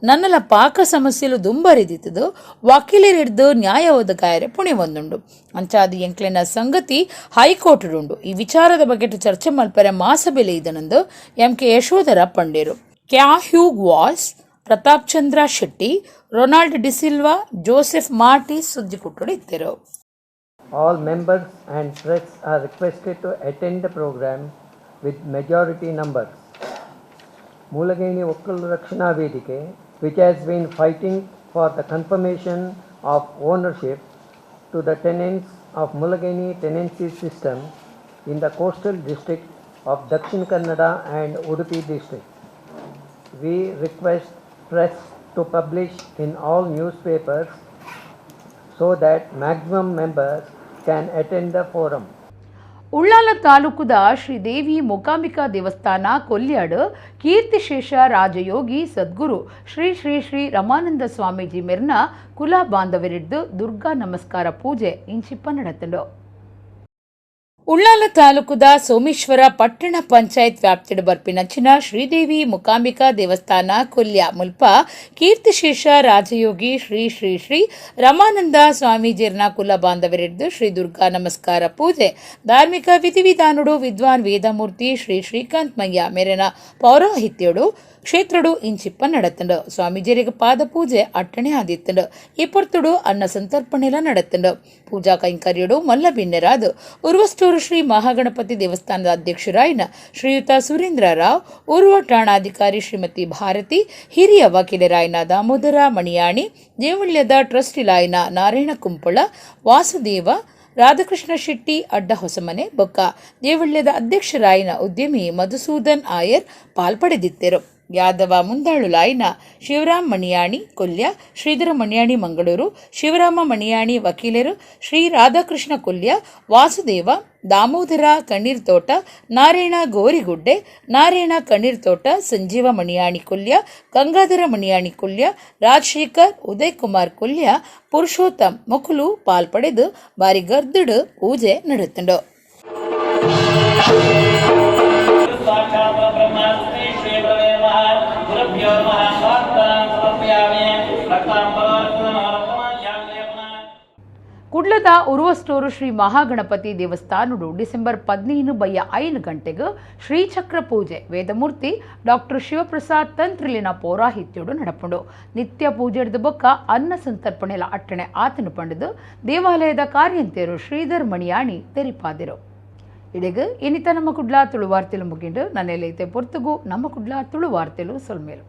ನನ್ನಲ ಪಾಕ ಸಮಸ್ಯೆಲು ದುಂಬರಿದಿತ್ತದು ವಕೀಲರಿಡ್ದು ನ್ಯಾಯ ಒದಗಾಯರೆ ಪುಣೆ ಒಂದುಂಡು. ಅಂಚಾದ ಎಂಕ್ಲೆನ ಸಂಗತಿ ಹೈಕೋರ್ಟ್ ಉಂಡು. ಈ ವಿಚಾರದ ಬಗ್ಗೆ ಚರ್ಚೆ ಮಲ್ಪರೆ ಮಾಸಬೆಲೆ ಇದನಂದು ಎಂ ಕೆ ಯಶೋಧರ ಪಂಡೇರು. ಕ್ಯಾಹ್ಯೂಗ್ was, Pratap Chandra Shetty, Ronald D'Silva, Joseph Marty ಸುದ್ದಿ ಕುಟ್ಟುಡು ಇತ್ತೆರು. All members and press are requested to attend the program with majority numbers. Mulageni Okkalu Rakshana Vedike, which has been fighting for the confirmation of ownership to the tenants of Mulageni tenancy system in the coastal district of Dakshin Kannada and Udupi district. We request press to publish in all newspapers so that maximum members can attend the forum. Ullal ತಾಲೂಕುದ ಶ್ರೀದೇವಿ ಮೂಕಾಂಬಿಕಾ ದೇವಸ್ಥಾನ ಕೊಲ್ಯಾಡು ಕೀರ್ತಿಶೇಷ ರಾಜಯೋಗಿ ಸದ್ಗುರು ಶ್ರೀ ಶ್ರೀ ಶ್ರೀ ರಮಾನಂದ ಸ್ವಾಮೀಜಿ ಮೆರ್ನ ಕುಲ ಬಾಂಧವರಿಡ್ದು ದುರ್ಗಾ ನಮಸ್ಕಾರ ಪೂಜೆ ಇಂಚಿಪ್ಪ ನಡೆತಂಡು. ಉಳ್ಳಾಲ ತಾಲೂಕುದ ಸೋಮೇಶ್ವರ ಪಟ್ಟಣ ಪಂಚಾಯತ್ ವ್ಯಾಪ್ತಿಡು ಬರ್ಪಿನಂಚಿನ ಶ್ರೀದೇವಿ ಮೂಕಾಂಬಿಕಾ ದೇವಸ್ಥಾನ ಕೊಲ್ಯ ಮುಲ್ಪ ಕೀರ್ತಿಶೇಷ ರಾಜಯೋಗಿ ಶ್ರೀ ಶ್ರೀ ಶ್ರೀ ರಮಾನಂದ ಸ್ವಾಮೀಜಿರ್ನ ಕುಲ ಬಾಂಧವರಿಡ್ದು ಶ್ರೀ ದುರ್ಗಾ ನಮಸ್ಕಾರ ಪೂಜೆ ಧಾರ್ಮಿಕ ವಿಧಿವಿಧಾನುಡು ವಿದ್ವಾನ್ ವೇದಮೂರ್ತಿ ಶ್ರೀ ಶ್ರೀಕಾಂತ್ ಮಯ್ಯ ಮೇರೆನ ಪೌರೋಹಿತ್ಯಡು ಕ್ಷೇತ್ರಡು ಇಂಚಿಪ್ಪ ನಡತಂಡು. ಸ್ವಾಮೀಜಿಯರಿಗೆ ಪಾದ ಪೂಜೆ ಅಟ್ಟಣೆ ಆದಿತ್ತಂಡು. ಈ ಪೊರ್ತುಡು ಅನ್ನ ಸಂತರ್ಪಣೆಲ ನಡತಂಡು. ಪೂಜಾ ಕೈಂಕರ್ಯಡು ಮಲ್ಲ ಬಿನ್ನೆರಾದು ಉರ್ವಸ್ಟೂರು ಶ್ರೀ ಮಹಾಗಣಪತಿ ದೇವಸ್ಥಾನದ ಅಧ್ಯಕ್ಷರಾಯಿನ ಶ್ರೀಯುತ ಸುರೇಂದ್ರ ರಾವ್, ಉರ್ವ ಠಾಣಾಧಿಕಾರಿ ಶ್ರೀಮತಿ ಭಾರತಿ, ಹಿರಿಯ ವಕೀಲರಾಯನ ದಾಮೋದರ ಮಣಿಯಾಣಿ, ದೇವಳ್ಯದ ಟ್ರಸ್ಟಿಲಾಯನ ನಾರಾಯಣ ಕುಂಪಳ, ವಾಸುದೇವ, ರಾಧಾಕೃಷ್ಣ ಶೆಟ್ಟಿ ಅಡ್ಡ ಹೊಸಮನೆ ಬೊಕ್ಕ ದೇವಳ್ಯದ ಅಧ್ಯಕ್ಷರಾಯಿನ ಉದ್ಯಮಿ ಮಧುಸೂದನ್ ಆಯರ್ ಪಾಲ್ಪಡೆದಿತ್ತೆರು. ಯಾದವ ಮುಂದಾಳುಲಾಯಿನ ಶಿವರಾಮ್ ಮಣಿಯಾಣಿ ಕೊಲ್ಯ, ಶ್ರೀಧರ ಮಣಿಯಾಣಿ ಮಂಗಳೂರು, ಶಿವರಾಮ ಮಣಿಯಾಣಿ ವಕೀಲರು, ಶ್ರೀ ರಾಧಾಕೃಷ್ಣ ಕೊಲ್ಯ, ವಾಸುದೇವ, ದಾಮೋದರ ಕಣ್ಣೀರ್ತೋಟ, ನಾರಾಯಣ ಗೋರಿಗುಡ್ಡೆ, ನಾರಾಯಣ ಕಣ್ಣೀರ್ತೋಟ, ಸಂಜೀವ ಮಣಿಯಾಣಿ ಕೊಲ್ಯ, ಗಂಗಾಧರ ಮಣಿಯಾಣಿ ಕೊಲ್ಯ, ರಾಜಶೇಖರ್, ಉದಯ್ ಕುಮಾರ್ ಕೊಲ್ಯ, ಪುರುಷೋತ್ತಮ್ ಮೊಕುಲು ಪಾಲ್ಪಡೆದು ಬಾರಿ ಗರ್ದುಡು ಪೂಜೆ ನಡುತ್ತುಂಡು. ಕುಡ್ಲದ ಉರ್ವಸ್ಟೋರು ಶ್ರೀ ಮಹಾಗಣಪತಿ ದೇವಸ್ಥಾನಡು ಡಿಸೆಂಬರ್ 15 ಬಯ್ಯ 5 ಗಂಟೆಗೆ ಶ್ರೀಚಕ್ರ ಪೂಜೆ ವೇದಮೂರ್ತಿ ಡಾಕ್ಟರ್ ಶಿವಪ್ರಸಾದ್ ತಂತ್ರಿಲಿನ ಪೌರಾಹಿತ್ಯಡು ನಡಪುಂಡು. ನಿತ್ಯ ಪೂಜೆಡ್ದು ಬೊಕ್ಕ ಅನ್ನ ಸಂತರ್ಪಣೆಲ ಅಟ್ಟಣೆ ಆತನು ಪಂಡದು ದೇವಾಲಯದ ಕಾರ್ಯಂತೆಯರು ಶ್ರೀಧರ್ ಮಣಿಯಾಣಿ ತೆರಿಪಾದಿರು. ಇಡೆಗ್ ಇನಿತ ನಮ್ಮ ಕುಡ್ಲ ತುಳುವಾರ್ತೆಲು ಮುಗಿಂಡು. ನನ್ನೆಲ್ಲೈತೆ ಪೊರ್ತುಗು ನಮ್ಮ ಕುಡ್ಲ ತುಳುವಾರ್ತೆಲು ಸೊಲ್ಮೇಲು.